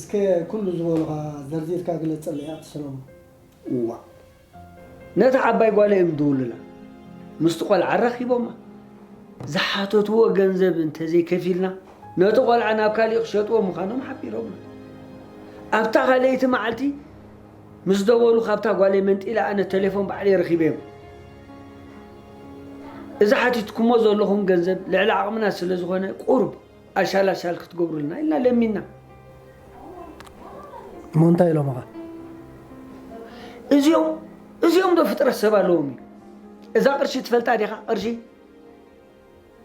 እስከ ኩሉ ዝበሉኻ ዘርዚርካ ግለጸለይ ኣቶ ሰሎሞን። እዋ፣ ነታ ዓባይ ጓለይ እዮም ዝድውሉላ። ምስቲ ቆልዓ ኣራኺቦማ። ዝሓተትዎ ገንዘብ እንተዘይከፊልና፣ ነቲ ቆልዓ ናብ ካሊእ ክሸጥዎ ምዃኖም ሓቢሮምና። ኣብታ ካልኣይቲ መዓልቲ ምስ ደወሉ፣ ካብታ ጓለይ መንጢለ ኣነ ተሌፎን ባዕለይ ረኺበዮም። እዚ ሓቲትኩሞ ዘለኹም ገንዘብ ልዕሊ ዓቕምና ስለ ዝኾነ፣ ቁሩብ ኣሻል ኣሻል ክትገብሩልና ኢልና ለሚንና። እሞ እንታይ ኢሎምኻ? እዚኦም፣ እዚኦም ዶ ፍጥረት ሰብ ኣለዎም እዩ? እዛ ቅርሺ ትፈልጣ ዲኻ? ቅርሺ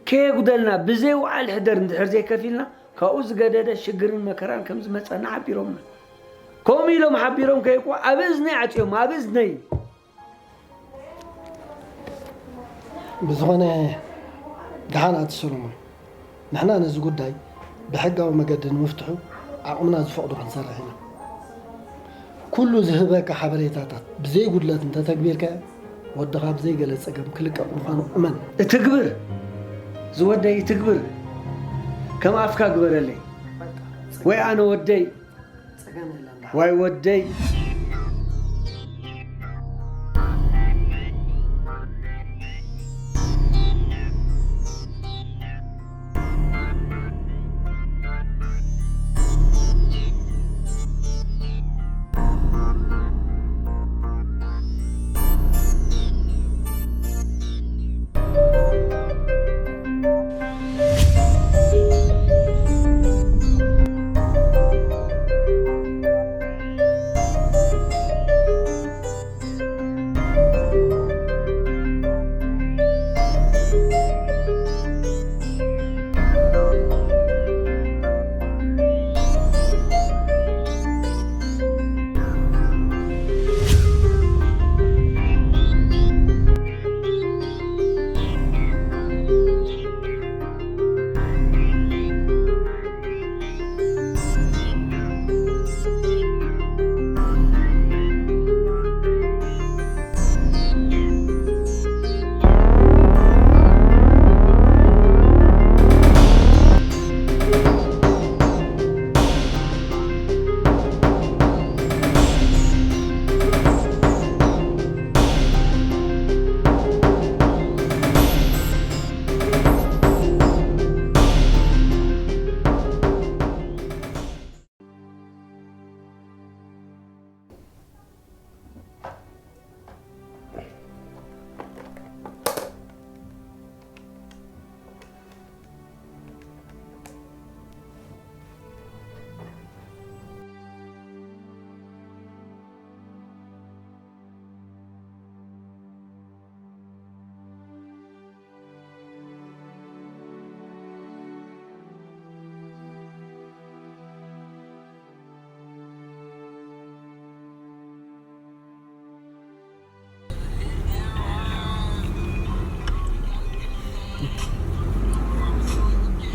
ከየጉደልና፣ ብዘይ ውዓል ሕደር እንድሕር ዘይከፊልና፣ ካብኡ ዝገደደ ሽግርን መከራን ከም ዝመጸና ሓቢሮምና። ከምኡ ኢሎም ሓቢሮም ከይኮ፣ ኣብ እዝነይ ዓጽዮም፣ ኣብ እዝነይ። ብዝኾነ፣ ደሓን ኣቶ ሰሎሞን፣ ንሕና ነዚ ጉዳይ ብሕጋዊ መገዲ ንምፍትሑ ዓቕምና ዝፈቕዶ ክንሰርሕ ኢና። ኩሉ ዝህበካ ሓበሬታታት ብዘይ ጉድለት እንተተግቢርካዮ፣ ወድኻ ብዘይ ገለ ጸገም ክልቀቕ ምዃኑ እመን። እትግብር፣ ዝወደይ እትግብር፣ ከም ኣፍካ ግበረለይ። ወይ ኣነ ወደይ፣ ጸገም የለን። ዋይ ወደይ።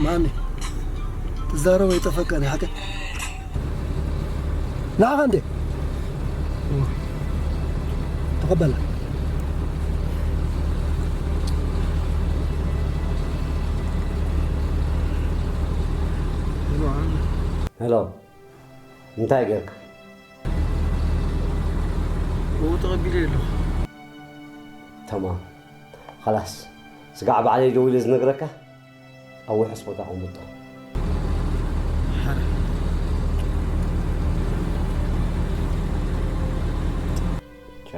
ማኒ፣ ትዛረቦ ኣይጠፈካን እዩ ሓቀይ። ንዓኻ እንዴ? ተቐበላ። ሄሎ፣ እንታይ ጌርካ? እዎ፣ ተቐቢለ ኣለኹ። ተማም። ኸላስ፣ ስጋዕ ባዕለይ ደዊለ ዝነግረካ፣ ኣብ ውሑስ ቦታ ኣቐምጦ። ሓረ። ቻ።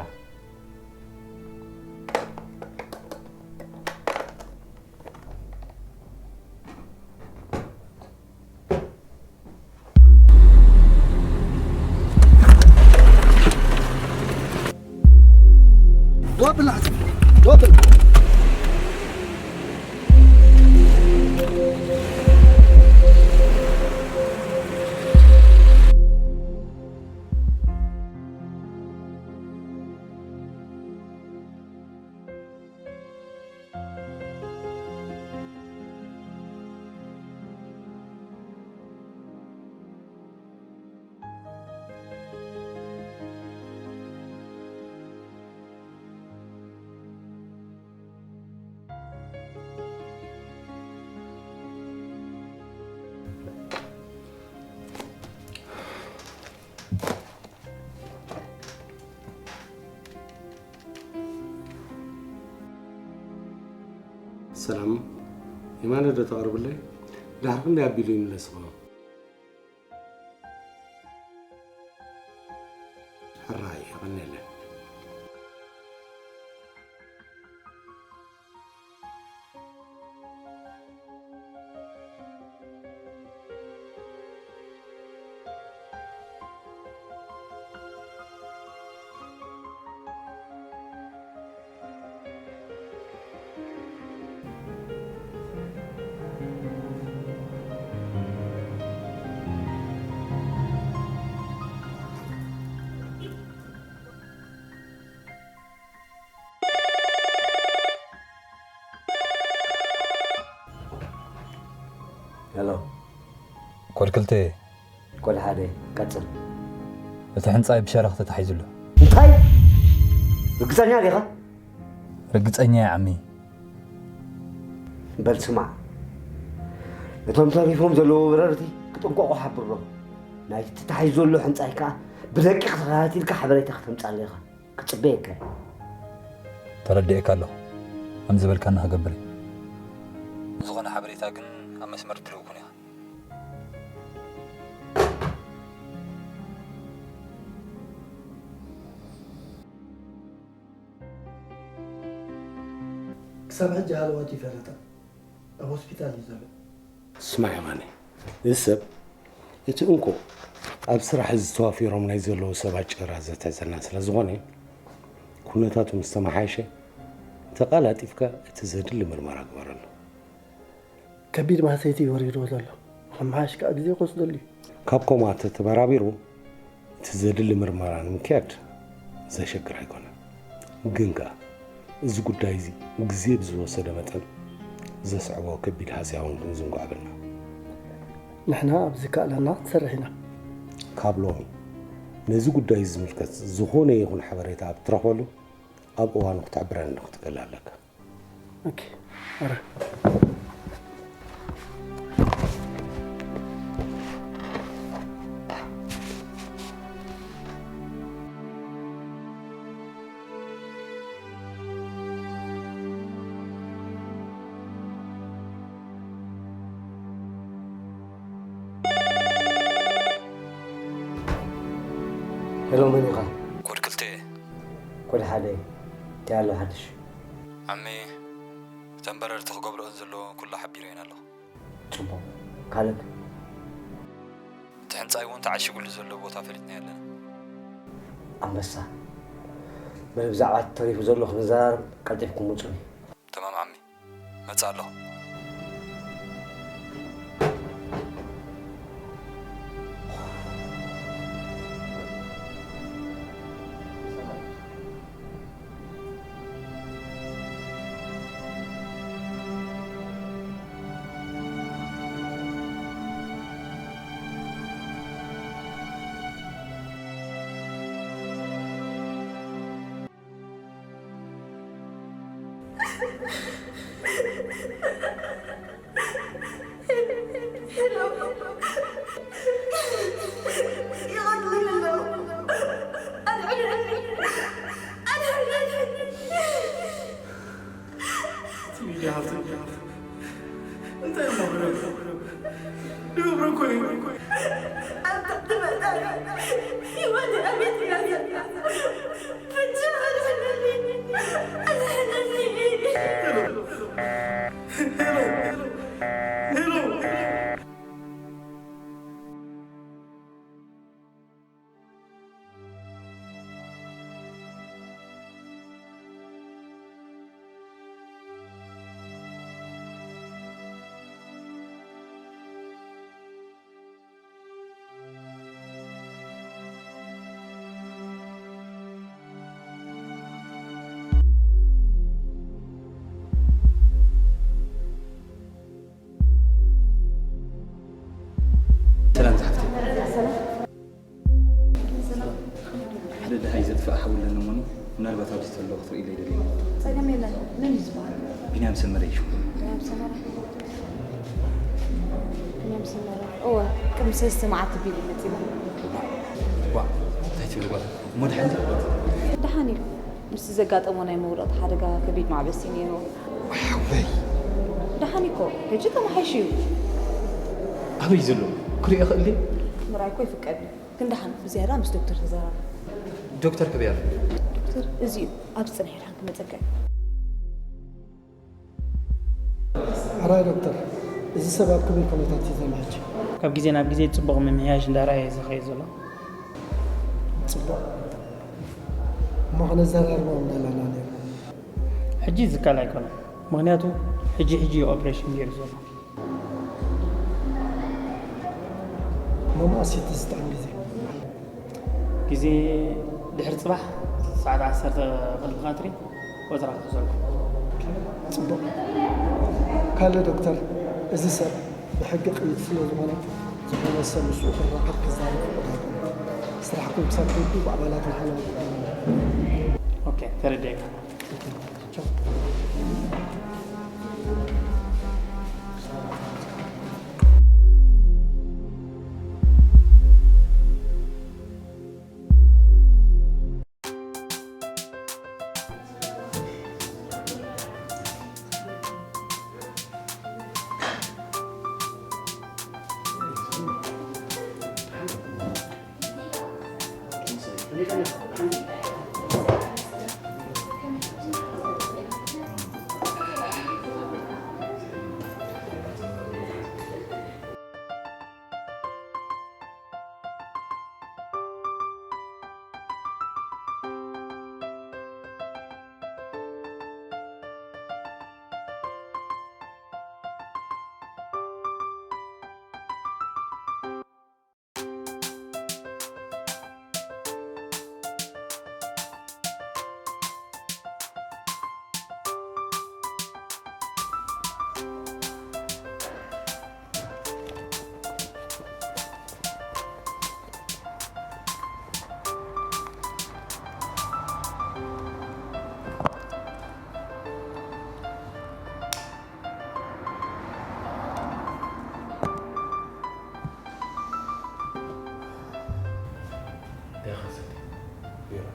ዶብል ናት፣ ዶብል። ሰላም የማነ፣ ዶ ተቕርብለይ? ድሕሪ ክንደይ ኣቢሉ ይምለስ ይኸውን? ሕራይ፣ የቐንየለይ። ሄሎ። ኮድ ክልተ። ኮድ ሓደ፣ ቀጽል። እቲ ሕንጻይ ብሸረኽ ተታሒዙ ኣሎ። እንታይ? ርግጸኛ ዲኻ? ርግጸኛ እየ ዓሚ። በል ስማዕ፣ እቶም ተሪፎም ዘለዉ በረርቲ ክጥንቀቑ ሓብሮም። ናይቲ ተታሒዙ ዘሎ ሕንጻይ ከኣ ብደቂቕ ተኸታቲልካ ሓበሬታ ከተምጻለይ ኢኻ። ክጽበየካ እየ። ተረዲኤካ ኣለኹ። ከም ዝበልካኒ ክገብር እየ። ዝኾነ ሓበሬታ ግን ኣብ መስመር ትልእኩን ኢኻ። ክሳብ ሕጂ ሃለዋቱ ይፈለጠ። ኣብ ሆስፒታል እዩ ዘሎ። ስማዕ የማነ፣ እዚ ሰብ እቲ እንኮ ኣብ ስራሕ እዚ ተዋፊሮም ናይ ዘለዉ ሰባት ጭራ ዘትሕዘና ስለ ዝኾነ፣ ኩነታቱ ምስ ተመሓየሸ ተቓላጢፍካ እቲ ዘድሊ ምርመራ ግበረሉ። ከቢድ ማህሰይቲ እዩ ወሪድዎ ዘሎ። ንኽመሓየሽ ከኣ ግዜ ክወስደሉ እዩ። ካብ ኮማ ተተበራቢሩ እቲ ዘድሊ ምርመራ ንምክያድ ዘሸግር ኣይኮነን። ግን ከኣ እዚ ጉዳይ እዚ ግዜ ብዝወሰደ መጠን ዘስዕቦ ከቢድ ሃስያ እውን ክንዝንግዖ የብልና። ንሕና ኣብ ዝከኣለና ክንሰርሕ ኢና። ካብ ሎሚ ነዚ ጉዳይ እዚ ዝምልከት ዝኾነ ይኹን ሓበሬታ ኣብ እትረኽበሉ ኣብ እዋኑ ክትሕብረኒ ክትክእል ኣለካ። ኦኬ። ኣረ። ሄሎ፣ መን ኢኻ? ኮድ ክልተ። ኮድ ሓደ። እንታይ ኣሎ ሓድሽ? ዓሚ፣ እተን በረርቲ ክገብርኦን ዘለዎን ኩሉ ሓቢረየን ኣለኹ። ጽቡቕ። ካልእ? እቲ ሕንጻይ እውን ተዓሺጉሉ ዘሎ ቦታ ፈሊጥናዮ ኣለና። ኣንበሳ። በል ብዛዕባ እቲ ተሪፉ ዘሎ ክንዘራረብ ቀልጢፍኩም ውጹኒ። ተማም ዓሚ። መጽእ ኣለኹ። ሊድያ ሃብተይ፣ እንታይ እሞ ክገብር? ክገብሮ እኮ እዩ። ኣብ ትሕቲ መጣል ህይወት ኣቤት እያ ዘላ። ብቻ ኣድሕነኒ፣ ኣድሕነኒ። ሄሎ፣ ሄሎ፣ ሄሎ። ሰላም ዝሓፍተይ። ሓደ ደሃይ ዘጥፍኣ ሓዊ ኣለኒ እሞኒ፣ ምናልባት ኣብዚ ተሎ ክትርእይለይ ደልየ። ጸገም የለን። መን እዩ ዝበሃል? ቢንያም ሰመረ እዩ ሽሙ። ቢንያም ሰመረ። ቢንያም ሰመረ። እወ፣ ቅድሚ ሰለስተ መዓልቲ ቢሉ መጺኡ። ዋ፣ እንታይ ትብሊ ጓል? እሞ ደሓን ድዩ? ደሓን እዩ። ምስቲ ዘጋጠሞ ናይ መውደቕቲ ሓደጋ ከቢድ ማዕበሲ ነይሩ። ሓወይ፣ ደሓን እኮ፣ ሕጂ ተመሓይሹ እዩ። ኣበይ ዘሎ? ክሪኦ ይኽእል ድየ? ምርኣይ እኮ ይፍቀድ እዩ። ግን ደሓን ብዝያዳ ምስ ዶክተር ተዘራረብ። ዶክተር ክበያ። ዶክተር እዚ እዩ ኣብዚ ጽንሕ ኢልካ ክመጸካ እዩ። ሕራይ ዶክተር፣ እዚ ሰብ ኣብ ከመይ ኩነታት እዩ ዘሎ ሕጂ? ካብ ግዜ ናብ ግዜ ጽቡቕ ምምሕያሽ እንዳርኣየ እዩ ዝኸይድ ዘሎ። ጽቡቕ እሞ ክነዘራርቦም እንዳለና ነይሩ። ሕጂ ዝካል ኣይኮነን፣ ምኽንያቱ ሕጂ ሕጂ እዩ ኦፕሬሽን ገይሩ ዘሎ። ሎማስ እቲ ዝጥዕም ግዜ። ግዜ ድሕሪ ጽባሕ ሰዓት ዓሰርተ ቅድሚ ቀትሪ ወትራ ክሕዘልኩም። ጽቡቕ። ካልእ ዶክተር፣ እዚ ሰብ ብሕጊ ቅይድ ስለ ዝኾነ ዝኾነ ሰብ ምስኡ ክራኸብ ክዛረብ ፍቑድ ኣይኮነን። ስራሕኩም ክሳብ ትወዱ ብኣባላት ንሕና ኦኬ፣ ተረዲኤካ። እንታይ ይኸፍል? ቢራ።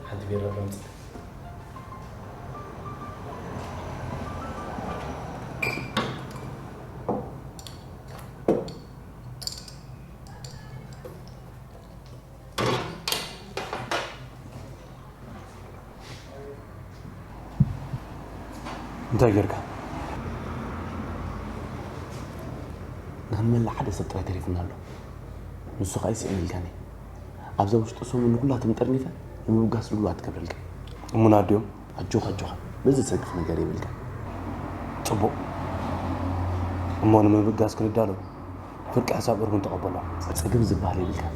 ሓንቲ ቢራ ዶ ኣምጽእ? እንታይ ጌርካ? ንኽንመልእ ሓደ ሰብ ጥራይ ተሪፉና ኣሎ። ንሱ ኸኣ ይስእን ኢልካኒ። ኣብዛ ውሽጢ ሰሙን ንኹላቶም ጠርኒፈ ንምብጋስ ድሉዋት ክገብረልካ እየ። እሙናት ድዮም? ኣጆኻ ኣጆኻ፣ በዚ ዝሰክፍ ነገር የብልካን። ጽቡቕ። እሞ ንምብጋስ ክንዳሎ ፍርቂ ሕሳብ እርሙን ተቐበሎ። ጸገም ዝበሃል የብልካን።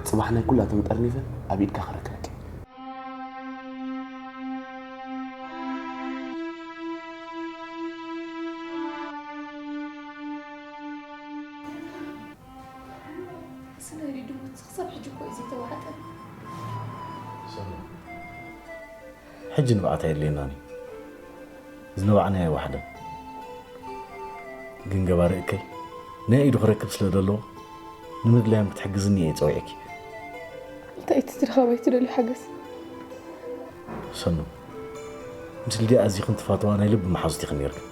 ጽባሕ ናይ ኩላቶም ጠርኒፈ ኣብ ኢድካ ከረክበካ እየ። እዚ ናይ ሪዱ ሞት ክሳብ ሕጂ እኮ እዩ ዘይተዋሕጠ። ሕጂ ንብዓት ኣየድልየናን እዩ። ዝነባዕናዮ ኣይወሓደን። ግን ገባሪ እከይ ናይ ኢዱ ክረክብ ስለ ዘለዎ ንምድላዮም ክትሕግዝኒ እየ ጸዊዐኪ። እንታይ እቲ ትድኻባይ ትደልዩ ሓገዝ? ሰኑ፣ ምስ ሊድያ ኣዚኽን ትፋተዋ ናይ ልቢ መሓዙት ኢኽን ነይርክን።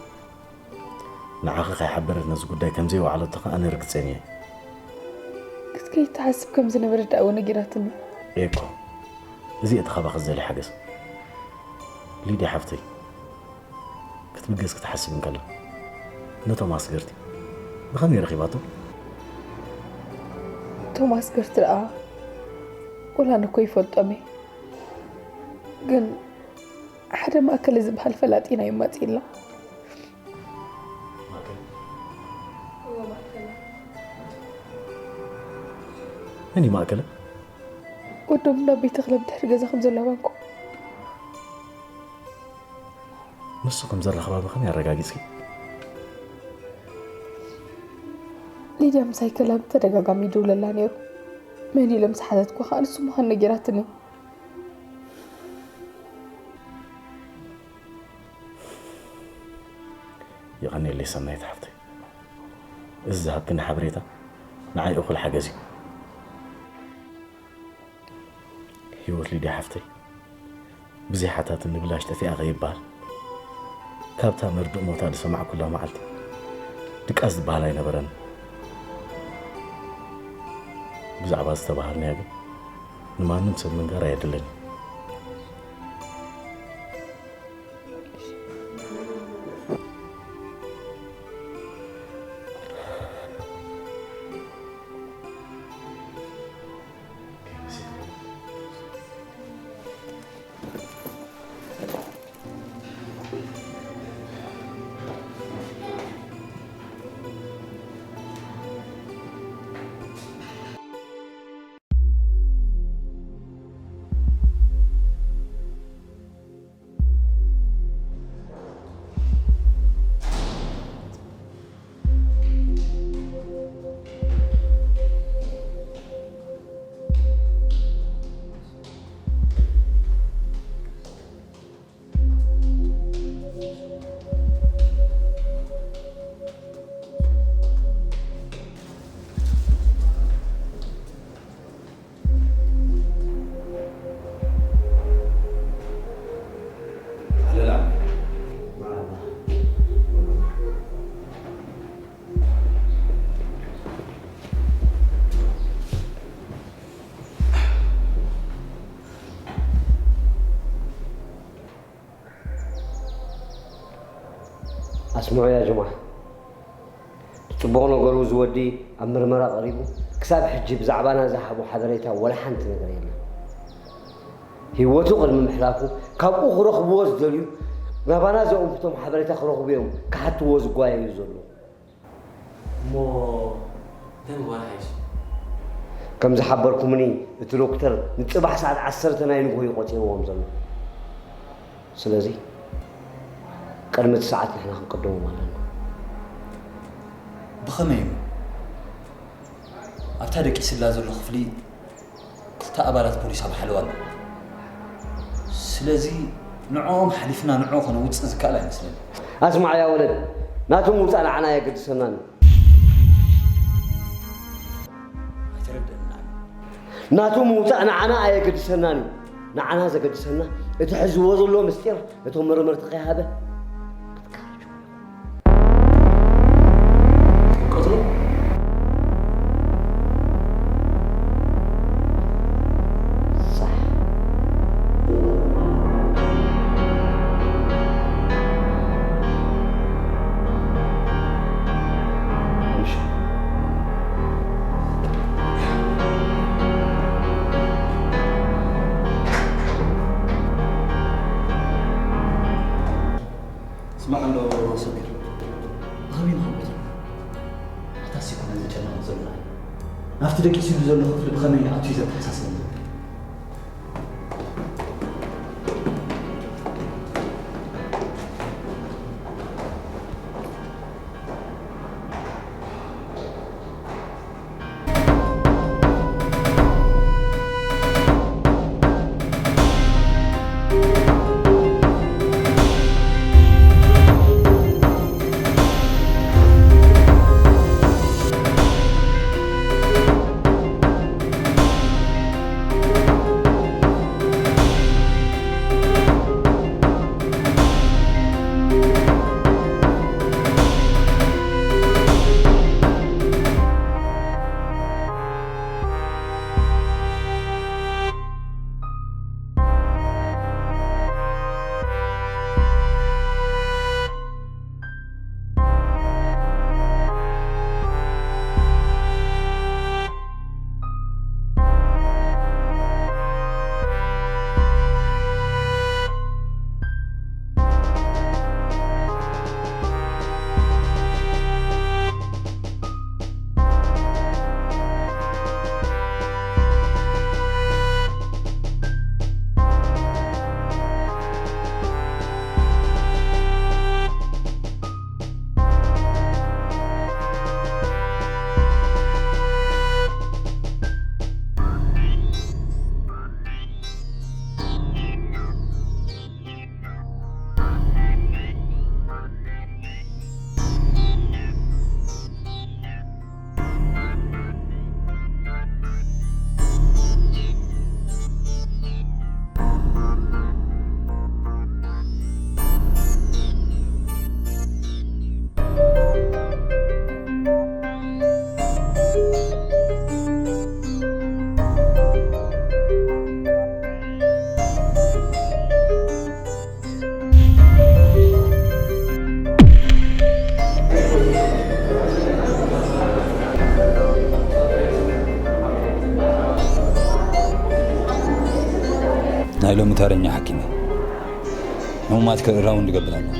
ንዓኺ ከይሓበረት ነዚ ጉዳይ ከም ዘይወዓለቶ ከኣ ኣነ ርግጸኛ እየ። ክትከይድ ትሓስብ ከም ዝነበረት ደኣ እወ ነጊራትኒ። ኤኮ፣ እዚ እየ እቲ ካባኺ ዝደልዮ ሓገዝ። ሊድያ ሓፍተይ፣ ክትብገስ ክትሓስብ እንከላ፣ ነቶም ኣስገርቲ ብኸመይ ረኺባቶም? እቶም ኣስገርቲ ደኣ ወላ ኣነ እኮ ይፈልጦም እየ። ግን ሓደ ማእከለ ዝበሃል ፈላጢና እዩ መጺእና። መን እዩ ማእከለ? ወዶም ናብ ቤተ ክለብ ድሕሪ ገዛ ከም ዘሎ ኣባንኩ። ንሱ ከም ዘራኸባ ብኸመይ ኣረጋጊጽኪ? ሊድያ ምሳይ ከላ ብተደጋጋሚ ይድውለላ ነይሩ። መን ኢለ ምስ ሓተትኩ ከኣ ንሱ ምዃኑ ነጊራትኒ። የቐንየለይ ሰናይት ሓፍተይ፣ እዚ ዝሃብክኒ ሓበሬታ ንዓይ እኹል ሓገዝ እዩ። ህይወት ሊድያ ሓፍተይ ብዘይ ሓታትኒ ብላሽ ጠፊኣ ከይበሃል፣ ካብታ መርድእ ሞታ ዝሰማዕኩላ መዓልቲ ድቃስ ዝበሃል ኣይነበረን። ብዛዕባ ዝተባሃልናዮ ግን ንማንም ሰብ ምንጋር ኣየድልን። ኣስምዑ ያ ጀማዓ፣ እቲ ጽቡቕ ነገሩ እዚ ወዲ ኣብ ምርመራ ቀሪቡ ክሳብ ሕጂ ብዛዕባና ዝሃቦ ሓበሬታ ወላ ሓንቲ ነገር የለን። ህይወቱ ቅድሚ ምሕላፉ ካብኡ ክረኽብዎ ዝደልዩ ናባና ዘእንፍቶም ሓበሬታ ክረኽቡ እዮም ክሓትዎ ዝጓየዩ ዘለዉ። እሞ እንታይ ምግባር ሓይሽ? ከም ዝሓበርኩምኒ እቲ ዶክተር ንጽባሕ ሰዓት ዓሰርተ ናይ ንግሆ እዩ ቆጺርዎም ዘሎ። ስለዚ ቅድሚ እቲ ሰዓት ንሕና ክንቅድሞም ኣለና። ብኸመይ እሞ? ኣብታ ደቂስላ ዘሎ ክፍሊ ክልተ ኣባላት ፖሊስ ኣብ ሓለዋ ኣለዉ። ስለዚ ንዕኦም ሓሊፍና ንዕኡ ከነውጽእ ዝከኣል ኣይመስለኒ። ኣስማዕ ያ ወለድ፣ ናቱ ምውጻእ ንዓና ኣየገድሰናን እዩ። ኣይተረድአንን። ናቱ ምውጻእ ንዓና ኣየገድሰናን እዩ። ንዓና ዘገድሰና እቲ ሕዝዎ ዘሎ ምስጢር ነቶም መርመርቲ ከይሃበ ክትካርጅዎ። ቀጽሎ። ሳሕ። ምሽ። ስማዕ ኣሎ ሰሚር፣ ብኸመይ ንኸውት? ኣታስ ይኮነ ዘጨነቕ ዘሎና እዩ። ናብቲ ደቂስሉ ዘሎ ክፍሊ ብኸመይ ኣቱ እዩ ዘተሓሳስበኒ ዘሎ? ናይ ሎሚ ተረኛ ሓኪም እየ። ሕሙማት ክእራውን ንገብር ኣለና።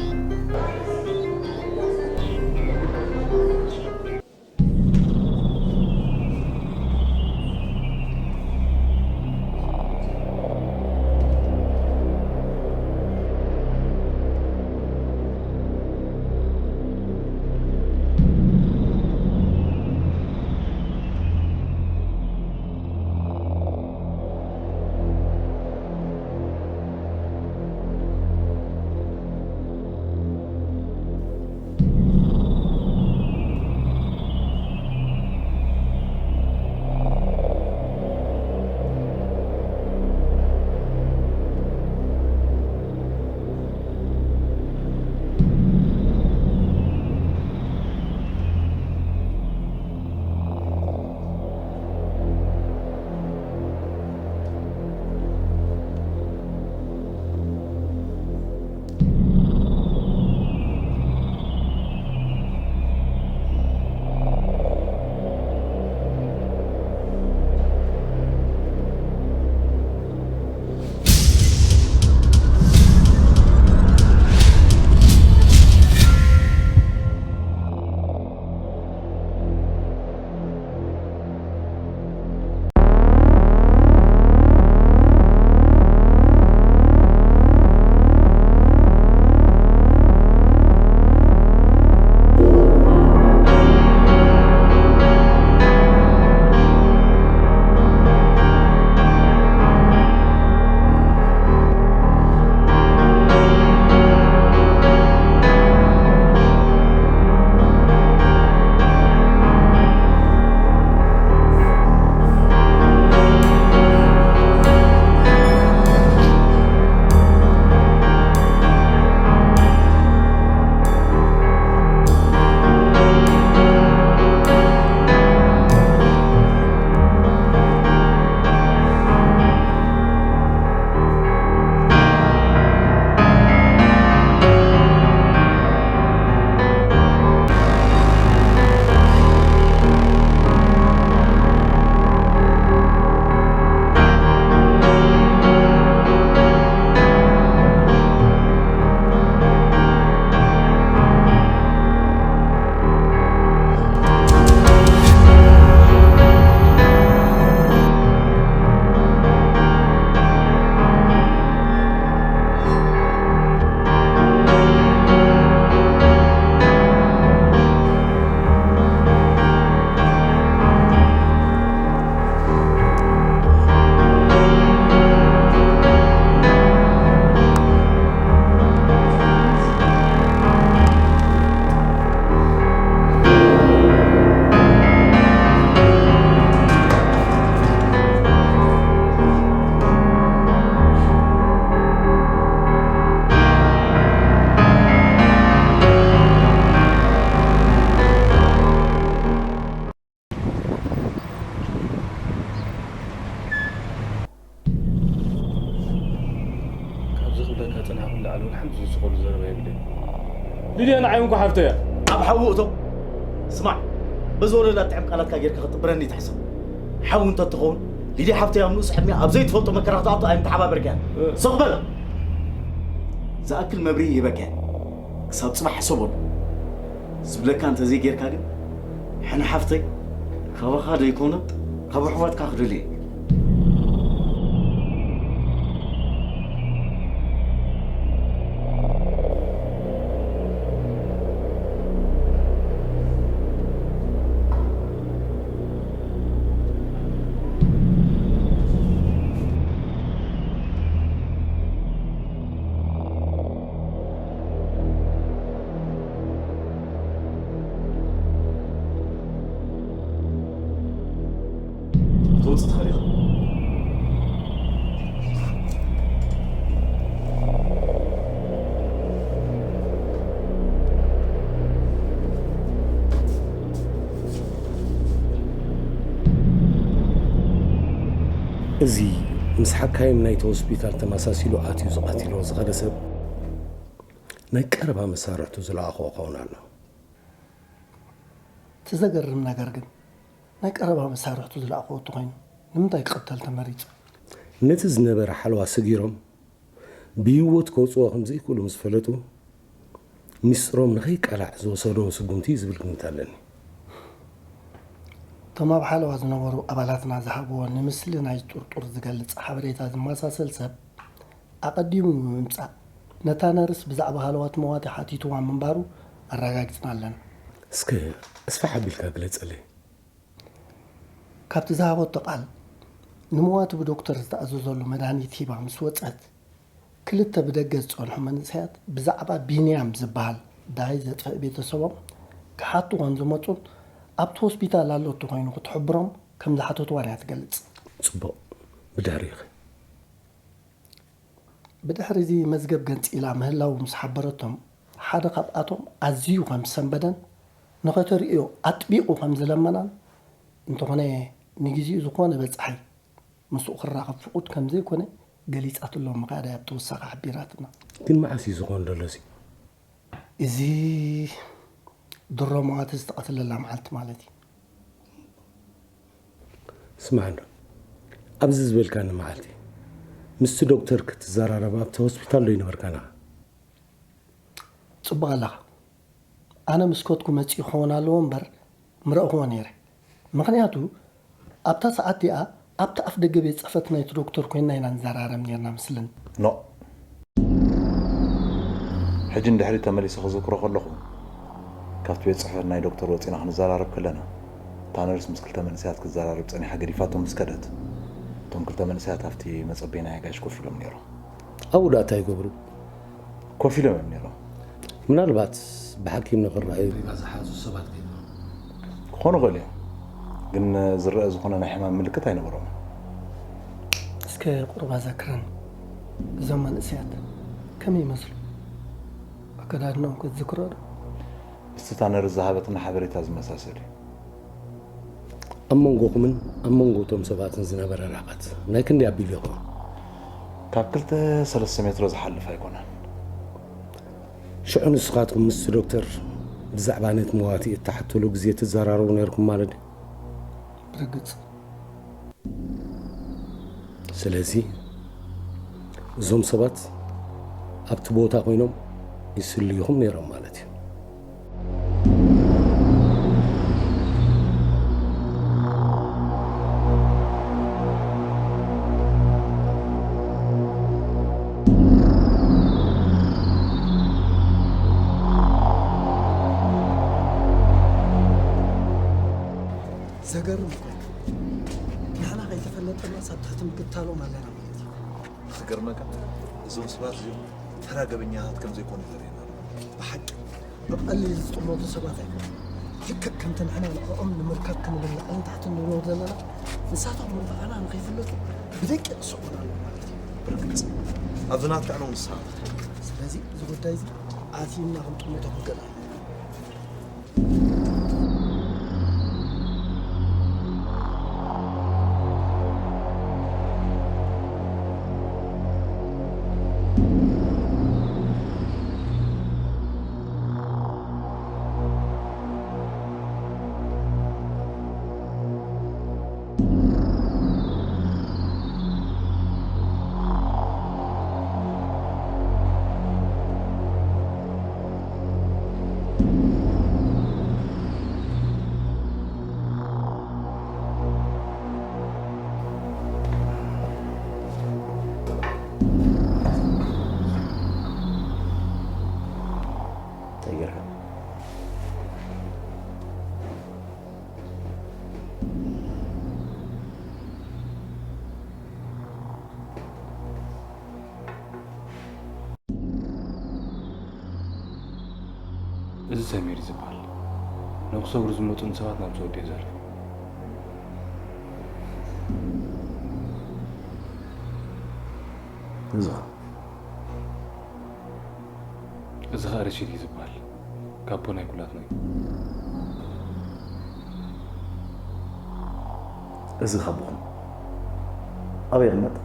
ካብዚ ክብለካ ዝጸናሕኩ ንላዕሊ እውን ሓንቲ ዝውስኸሉ ዘረባ የብለይን። ሊድያ ንዓይ እውን እኮ ሓፍተይ እያ። ኣብ ሓዊ እቶ። ስማዕ፣ በዚ ወለላ ጥዕም ቃላትካ ጌርካ ክትጥብረኒ ትሕሰብ። ሓዊ እንተትኸውን፣ ሊድያ ሓፍተይ ኣብ ንኡስ ዕድሚኣ ኣብ ዘይትፈልጦ መከራ ክትኣቱ ኣይምተሓባበርካያን። ስቕ በል! ዝኣክል መብርሂ ሂበካ እየ። ክሳብ ጽባሕ ሕሰበሉ። ዝብለካ እንተዘይጌርካ ግን ሕነ ሓፍተይ ካባኻ ደይኮነ ካብ ኣሕዋትካ ክደልየ እየ። ክትወጽእ ትኽእል ኢኻ። እዚ ምስ ሓካይም ናይቲ ሆስፒታል ተመሳሲሉ ኣትዩ ዝቐትሎ ዝኸደ ሰብ ናይ ቀረባ መሳርሕቱ ዝለኣኾ ክኸውን ኣለዎ። እቲ ዘገርም ነገር ግን ናይ ቀረባ መሳርሕቱ ዝለኣኽዎ እንተኾይኑ ንምንታይ ክቕተል ተመሪጹ? ነቲ ዝነበረ ሓለዋ ሰጊሮም ብህይወት ከውፅዎ ከም ዘይክእሉ ምስ ፈለጡ፣ ሚስጥሮም ንኸይቃላዕ ዝወሰዶ ስጉምቲ እዩ ዝብል ግምት ኣለኒ። እቶም ኣብ ሓለዋ ዝነበሩ ኣባላትና ዝሃብዎ ንምስሊ ናይ ጥርጡር ዝገልጽ ሓበሬታ ዝመሳሰል ሰብ ኣቐዲሙ ብምምጻእ፣ ነታ ነርስ ብዛዕባ ሃለዋት መዋቲ ሓቲትዋ ምንባሩ ኣረጋጊጽና ኣለና። እስከ ኣስፍሕ ኣቢልካ ግለጸለይ። ካብቲ ዝሃበቶ ቃል፣ ንመዋቲ ብዶክተር ዝተኣዘዘሉ መድሃኒት ሂባ ምስ ወጸት፣ ክልተ ብደገ ዝጸንሑ መንእሰያት ብዛዕባ ቢንያም ዝበሃል ደሃይ ዘጥፍእ ቤተሰቦም ክሓቱ ከም ዝመጹን ኣብቲ ሆስፒታል ኣሎ እንተኾይኑ ክትሕብሮም ከም ዝሓተትዋን እያ ትገልጽ። ጽቡቕ። ብድሕሪኺ? ብድሕሪ እዚ መዝገብ ገንጺላ ምህላዉ ምስ ሓበረቶም፣ ሓደ ካብኣቶም ኣዝዩ ከም ዝሰንበደን ንኸተርእዮ ኣጥቢቑ ከም ዝለመናን፣ እንተኾነ ንግዜኡ ዝኾነ በጻሒ ምስኡ ክራኸብ ፍቑድ ከም ዘይኮነ ገሊጻትሎም ምኻዳ እያ ብተወሳኺ ሓቢራትና። ግን መዓስ እዩ ዝኾን ዘሎ እዚ? እዚ ድሮ መዋቲ ዝተቐትለላ መዓልቲ ማለት እዩ። ስማዕ እንዶ፣ ኣብዚ ዝበልካኒ መዓልቲ ምስቲ ዶክተር ክትዘራረብ ኣብቲ ሆስፒታል ዶ ይነበርካ ንዓ? ጽቡቕ ኣለኻ። ኣነ ምስ ከድኩ መጺኡ ክኸውን ኣለዎ እምበር ምረእኽዎ ነይረ። ምኽንያቱ ኣብታ ሰዓት እቲኣ ኣብቲ ኣፍ ደገ ቤት ጽሕፈት ናይቲ ዶክተር ኮይንና ኢና ንዘራረብ ነይርና ምስልን። ኖ። ሕጂ ንድሕሪት ተመሊሰ ክዝክሮ ከለኹ፣ ካብቲ ቤት ጽሕፈት ናይ ዶክተር ወጺና ክንዘራረብ ከለና፣ እታ ነርስ ምስ ክልተ መንእሰያት ክትዘራረብ ጸኒሓ ገዲፋቶም ምስ ከደት፣ እቶም ክልተ መንእሰያት ኣብቲ መጸበዪ ናይ ኣጋይሽ ኮፍ ኢሎም ነይሮም። ኣብኡ ደኣ እንታይ ይገብሩ? ኮፍ ኢሎም እዮም ነይሮም። ምናልባት ብሓኪም ንኽረኣዩ ሪባ ዝሓዙ ሰባት ከይኖም። ክኾኑ ይኽእሉ እዮም። ግን ዝረአ ዝኾነ ናይ ሕማም ምልክት ኣይነበሮምን። እስከ ቁሩብ ኣዘክረኒ። እዞም መንእሰያት ከመይ ይመስሉ? ኣከዳድንኦም ክትዝክሮ ዶ? ምስቲ እታ ነርስ ዝሃበትና ሓበሬታ ዝመሳሰል እዩ። ኣብ መንጎኹምን ኣብ መንጎ እቶም ሰባትን ዝነበረ ርሕቀት ናይ ክንደይ ኣቢሉ ይኸውን? ካብ ክልተ ሰለስተ ሜትሮ ዝሓልፍ ኣይኮነን። ሽዑ ንስኻትኩም ምስቲ ዶክተር ብዛዕባ ነቲ መዋቲ እትሓትሉ ግዜ ትዘራረቡ ነይርኩም ማለት ድዩ? ብርግጽ። ስለዚ እዞም ሰባት ኣብቲ ቦታ ኮይኖም ይስልዩኹም ነይሮም ማለት እዩ። ዘገርም እኮ እዩ። ንሕና ከይተፈለጠና ሳብ ትሕቲ ምክትታሎም ኣለና ማለት እዩ። ዝገርመካ፣ እዞም ሰባት እዚኦም ተራ ገበኛታት ከም ዘይኮኑ ተርእየና ኣሎ። ብሓቂ ብቐሊል ዝጥመቱ ሰባት ኣይኮኑን። ልክዕ ከምቲ ንሕና ንዕኦም ንምርካብ ክንብል ላዕልን ታሕትን ንብሎ ዘለና፣ ንሳቶም እውን ብኣና ንኸይፍለጡ ብደቂቕ ይስዕቡና ኣለዉ ማለት እዩ። ብርግጽ፣ ኣብዚ ናትካ ዕነው ንስኻ። ስለዚ እዚ ጉዳይ እዚ ኣቲና ክንጥምቶ ክንክእል ኣለና። እንታይ ጌርካ? እዚ ሰሚር እዩ ዝበሃል። ንክሰብሩ ዝመፁ ንሰባት ናብ ዝወዱ እዩ ዘርኢ። እዚ ኸ? እዚ ኸኣ ረሺድ እዩ ዝበሃል። ካፖ ናይ ኩላትና እዩ። እዚ ኻቦኹም ኣበይ ይቕመጥ?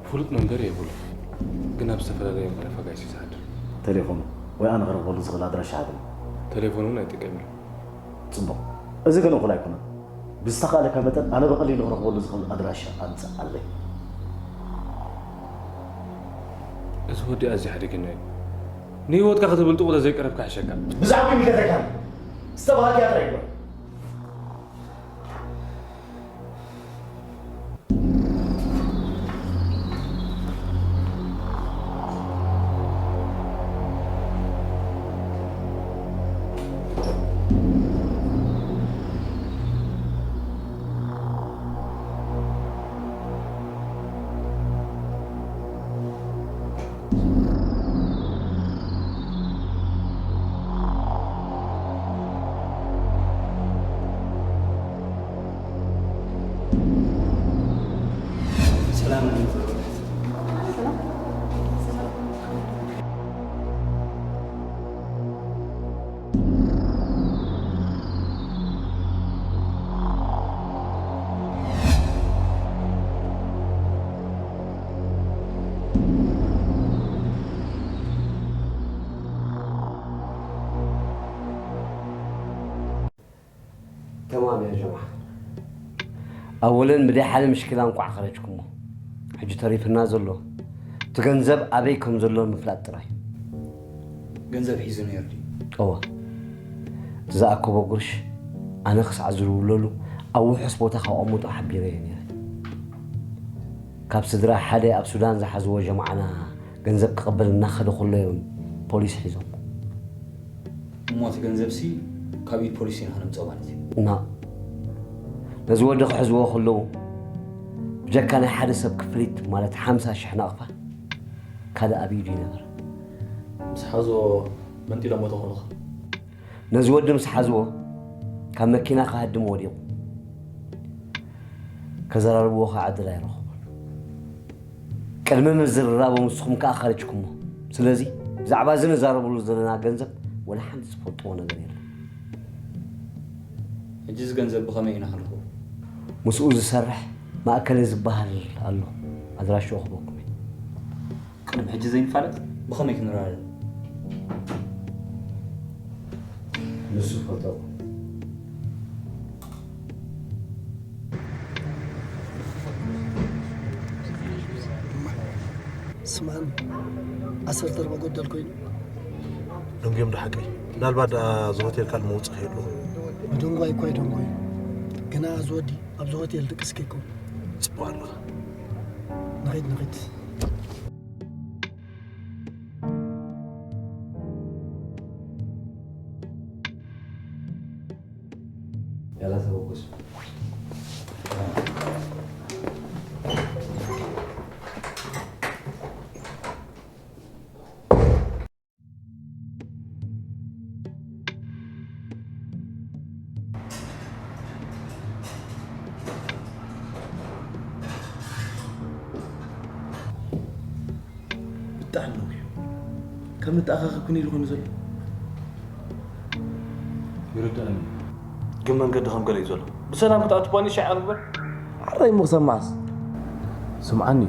ፍሉጥ መንበሪ የብሉን፣ ግን ኣብ ዝተፈላለየ መዕረፊ ኣጋይሽ እዩ ዝሓድር። ቴሌፎኑ ወይ ኣነ ክረኽበሉ ዝኽእል ኣድራሻ ሃበኒ። ቴሌፎን እውን ኣይጥቀምን እዩ። ጽቡቕ። እዚ ግን እኹል ኣይኮነን። ብዝተኻእለካ መጠን ኣነ ብቐሊሉ ክረኽበሉ ዝኽእል ኣድራሻ ኣምጽኣለይ። እዚ ወዲ ኣዝዩ ሓደገኛ እዩ። ንህይወትካ ከተብልጥቑ ተዘይቀረብካ ይሕሸካ። ብዛዕባ ይምልከተካ። ዝተባሃልካ ጥራይ ግበር። ሰላም። ተማም ያ ጀማዓ። ኣወለን ብደይ ሓደ ምሽክላ እንቋዕ ኸረጅኩሞ። ሕጂ ተሪፍና ዘሎ እቲ ገንዘብ ኣበይ ከም ዘሎ ምፍላጥ ጥራይ። ገንዘብ ሒዙ ነይሩ ድዩ? እወ። እቲ ዝኣከቦ ጉርሽ ኣነ ክሳዕ ዝድውለሉ ኣብ ውሑስ ቦታ ካብ ኣቐምጦ ሓቢረዮ ነይረ። ካብ ስድራ ሓደ ኣብ ሱዳን ዝሓዝዎ ጀማዓና ገንዘብ ክቕበል እናኸደ ከሎ እዮም ፖሊስ ሒዞም። እሞ እቲ ገንዘብሲ ካብ ኢድ ፖሊስ ኢና ክነምፅኦ ማለት እዩ። እና ነዚ ወዲ ክሕዝዎ ከለዉ ብጀካ ናይ ሓደ ሰብ ክፍሊት ማለት ሓምሳ ሽሕ ናቕፋ ካልእ ኣብ ኢዱ ይነበረ። ምስ ሓዝዎ መንጢሎሞ ተኾኑኻ? ነዚ ወዲ ምስ ሓዝዎ ካብ መኪና ክሃድም ወዲቑ። ከዘራርብዎ ከዓ ዕድል ኣይረኸቡን። ቅድሚ ምዝርራቦም ንስኹም ከዓ ኸረጅኩሞ። ስለዚ ብዛዕባ እዚ ንዛረበሉ ዘለና ገንዘብ ወላ ሓንቲ ዝፈልጥዎ ነገር የለን። ሕጂ እዚ ገንዘብ ብኸመይ ኢና ክንረኽቦ? ምስኡ ዝሰርሕ ማእከለ ዝበሃል ኣሎ። ኣድራሽኡ ክበኩም እየ። ቅድሚ ሕጂ ዘይንፋለጥ ብኸመይ ክንረዳዳእ? ንሱ ፈተኹ። ስማን ዓሰርተ ኣርባዕ ጎደል ኮይኑ። ደንጉዮም ዶ ሓቀይ? ምናልባት ደኣ እዚ ሆቴል ካልእ መውጽኢ ከይህልዎ። ምድንጓይ እኳ ይደንጉዩ። ግና እዚ ወዲ ኣብዚ ሆቴል ድቅስ ከይከውን። ጽቡቕ ኣለኻ። ንኺድ፣ ንኺድ። ያላ ተበገሱ። ብጣዕሚ ነዊሕ እዩ። ከም ንተኣኻኸብ ክንኢሉ ኮይኑ ዘሎ። ይርድኣኒ። ግን መንገዲ ከም ገለ እዩ ዘሎ። ብሰላም ክትኣቱ እኳ ንእሽተይ ዓቕሊ ግበር። ሓራይ እሞ ክሳብ መዓስ? ስምዓኒ።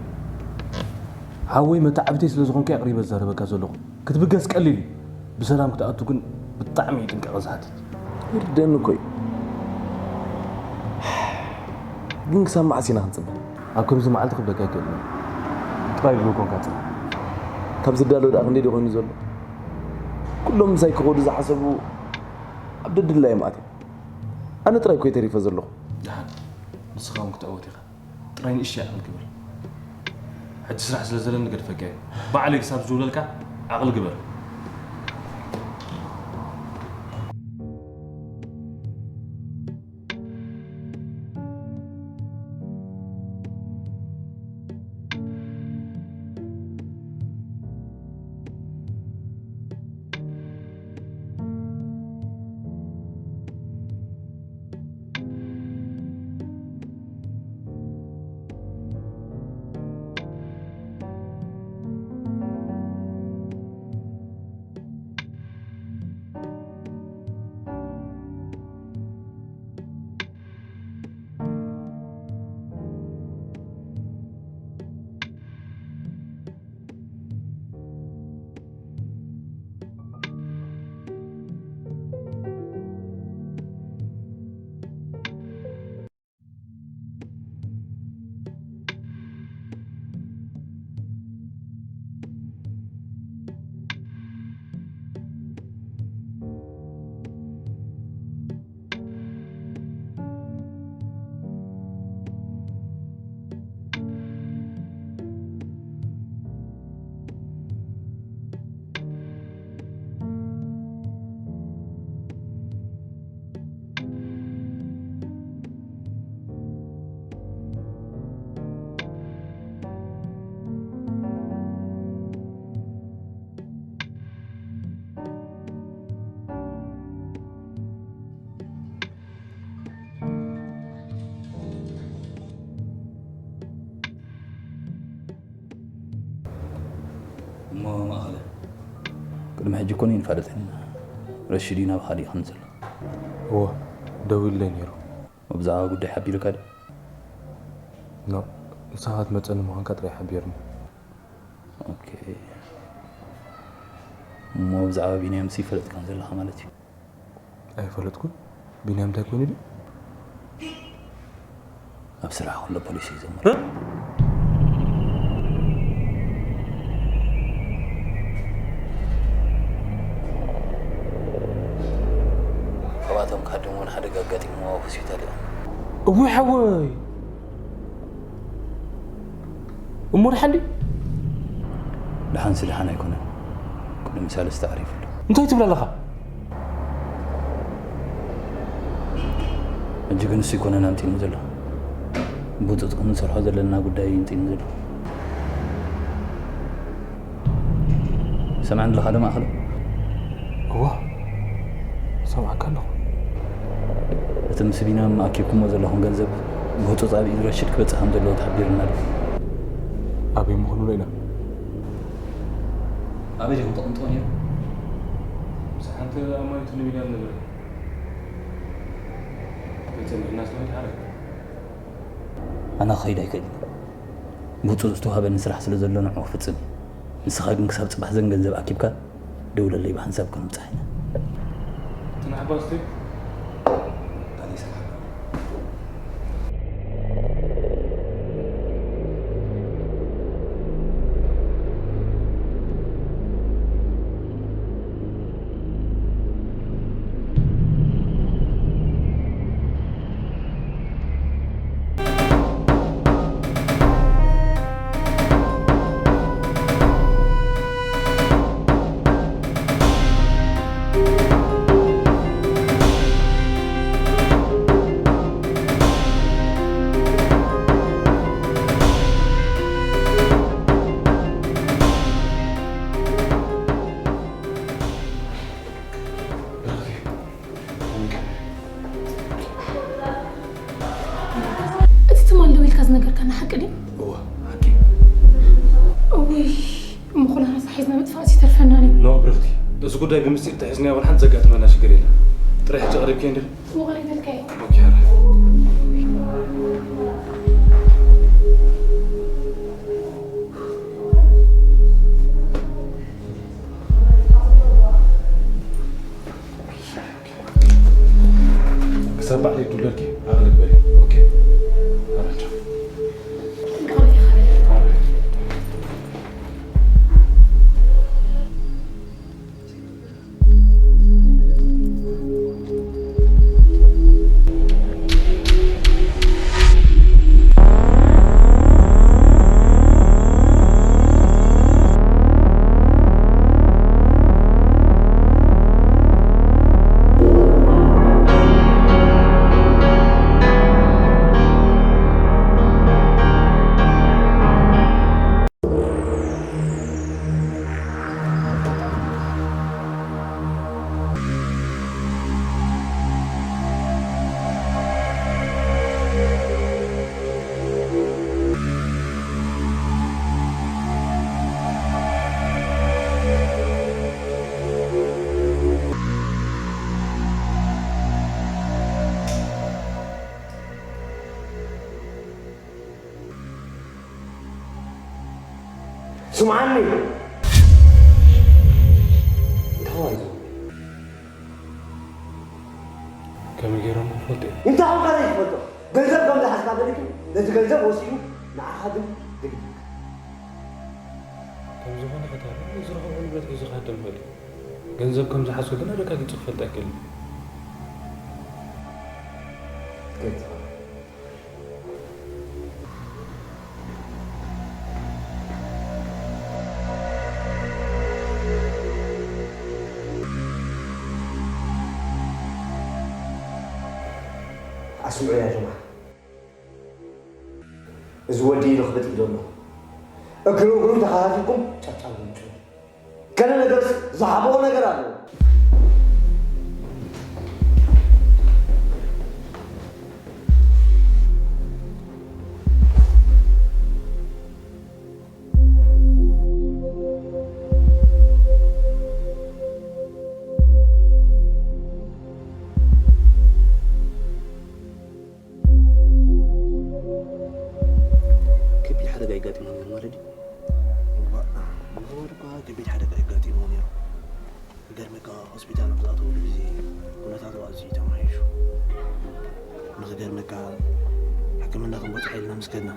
ሓወይ መተዓብተይ ስለ ዝኾንካ ኣቕሪበ ዝዛረበካ ዘለኹ። ክትብገስ ቀሊል እዩ። ብሰላም ክትኣቱ ግን ብጣዕሚ እዩ ጥንቃቐ ዝሓትት። ይርደኒ እኮ እዩ። ግን ክሳብ መዓስ ኢና ክንጽበ? ኣብ ከምዚ መዓልቲ ክብለካ ኣይክእልን እየ። ጥራይ ድሮ ኮንካ ጽናሕ። ካብ ዝዳሎ ደኣ ክንደይ ድዩ ኮይኑ ዘሎ? ኩሎም ምሳይ ክኸዱ ዝሓሰቡ ኣብ ድድላይ እዮም ኣትዮም። ኣነ ጥራይ እኮ እየ ተሪፈ ዘለኹ። ደሓን፣ ንስኻ እውን ክትዕወት ኢኻ። ጥራይ ንእሽተይ ዓቕሊ ግበር። ሕጂ ስራሕ ስለ ዘለኒ ገድፈካ እየ። ባዕለይ ክሳብ ዝድውለልካ ዓቕሊ ግበር። እሞ ማእኸለ፣ ቅድሚ ሕጂ እኮ ንፋለጥ ኢና። ረሺድ እዩ ናባኻ ድዩ ከም ዘሎ? እወ፣ ደዊሉለይ ነይሩ። ብዛዕባ ጉዳይ ሓቢሩካ ድዩ? ኖ፣ ንስኻ ክትመጸኒ ምዃንካ ጥራይ ሓቢሩኒ። ኦኬ። እሞ ብዛዕባ ቢንያምሲ ይፈለጥካን ዘለኻ ማለት እዩ? ኣይፈለጥኩን። ቢንያም እንታይ ኮይኑ ድዩ? ኣብ ስራሕ ከሎ ፖሊስ እዩ ዘመረ። ካብኣቶም ካድም እውን ሓደጋ ኣጋጢምዎ ኣብ ሆስፒታል እዮም። እውይ ሓወይ! እሞ ደሓን ድዩ? ደሓንሲ ደሓን ኣይኮነን። ቅድሚ ሰለስተ ዓሪፉ ኣሎ። እንታይ ትብል ኣለኻ? ሕጂ ግን እሱ ኣይኮነን ኣምጺኡኒ ዘሎ። ብህጹጽ ክንሰርሖ ዘለና ጉዳይ እዩ ኣምጺኡኒ ዘሎ። ሰምዓኒ ኣለኻ ዶ ማእከል? እዋ፣ ሰምዓካ ኣለኹ። እቲ ምስ ቢንያም ኣኪብኩሞ ዘለኹም ገንዘብ ብህጹጽ ኣብ ኢድ ረሽድ ክበጽሕ ከም ዘለዎ ተሓቢሩና ኣሎ። ኣበይ ምዃኑ ርኢና። ኣበይ ዲኹም ተቐምጥዎ ነይሩ? ምስ ሓንቲ ኣማኒቱ ንቢንያም ነበረ። ተጸኒሕና ስለምንታይ ሓረግ? ኣነ ክኸይድ ኣይክእልን። ብህጹጽ ዝተዋህበኒ ስራሕ ስለ ዘሎ ንዕኡ ክፍጽም እየ። ንስኻ ግን ክሳብ ጽባሕ ዘን ገንዘብ ኣኪብካ ደውለለይ፣ ብሓንሳብ ክንብጻሕ ኢና። እቲ ንዓባስ ቴፕ ኣነ ይሰርሓ። እቲ ትማል ደው ኢልካ ዝነገርካና ሓቂ ድዩ? እወ፣ ሓቂ። እውይ፣ እሞ ኩላና ሳሒዝና ምጥፋእስ ይተርፈና ድዩ? ኖ ብርኽቲ፣ እዚ ጉዳይ ብምስጢር ተሒዝናዮ እውን ሓንቲ ዘጋጥመና ሽግር የለን። ጥራይ ሕጂ ቀሪብኪ እንድል? እሞ ቀሪበልካ እየ። ኦኬ፣ ሕራይ። ክሳብ ባዕለይ ድውለልኪ ኣቕልል በሊ። ኦኬ? ኣረቻ። ስምዓኒ። እንታይ እዩ? ከመይ ገይሮም ክፈልጡ እዮም? እንታይ ኾንካ ዘይትፈልጦ? ገንዘብ ከም ዝሓዝካ ፈሊጡ፣ ነቲ ገንዘብ ወሲዱ ንዓኻ ግን ድግድግ። ከም ዝኾነ ከታሪ ዝረኸቦ ንብረት ሒዙ ክሃድም ይኽእል እዩ። ገንዘብ ከም ዝሓዝኩ ግን ኣረጋጊጹ ክፈልጥ ኣይክእልን። ትክክል። ኣስምዑ ያ ጀማዓ። እዚ ወዲ ኢሉ ክብጥ ኢሉ ኣሎ። እግሩ እግሩ ተኸታቲልኩም ጨብጫብ ይምጽኡ። ገለ ነገርስ ዝሃብኦ ነገር ኣለዎ። ወለዲ ንኸባድ እኳ ከቢድ ሓደጋ የጋጢምዎ ነይሩ። ክገርመካ፣ ሆስፒታል ኣብ ዝኣተወሉ ግዜ ኩነታቱ ኣዝዩ ተማሓይሹ። ንኽገርመካ፣ ሕክምና ክንበጽሖ ኢልና ምስ ከድና፣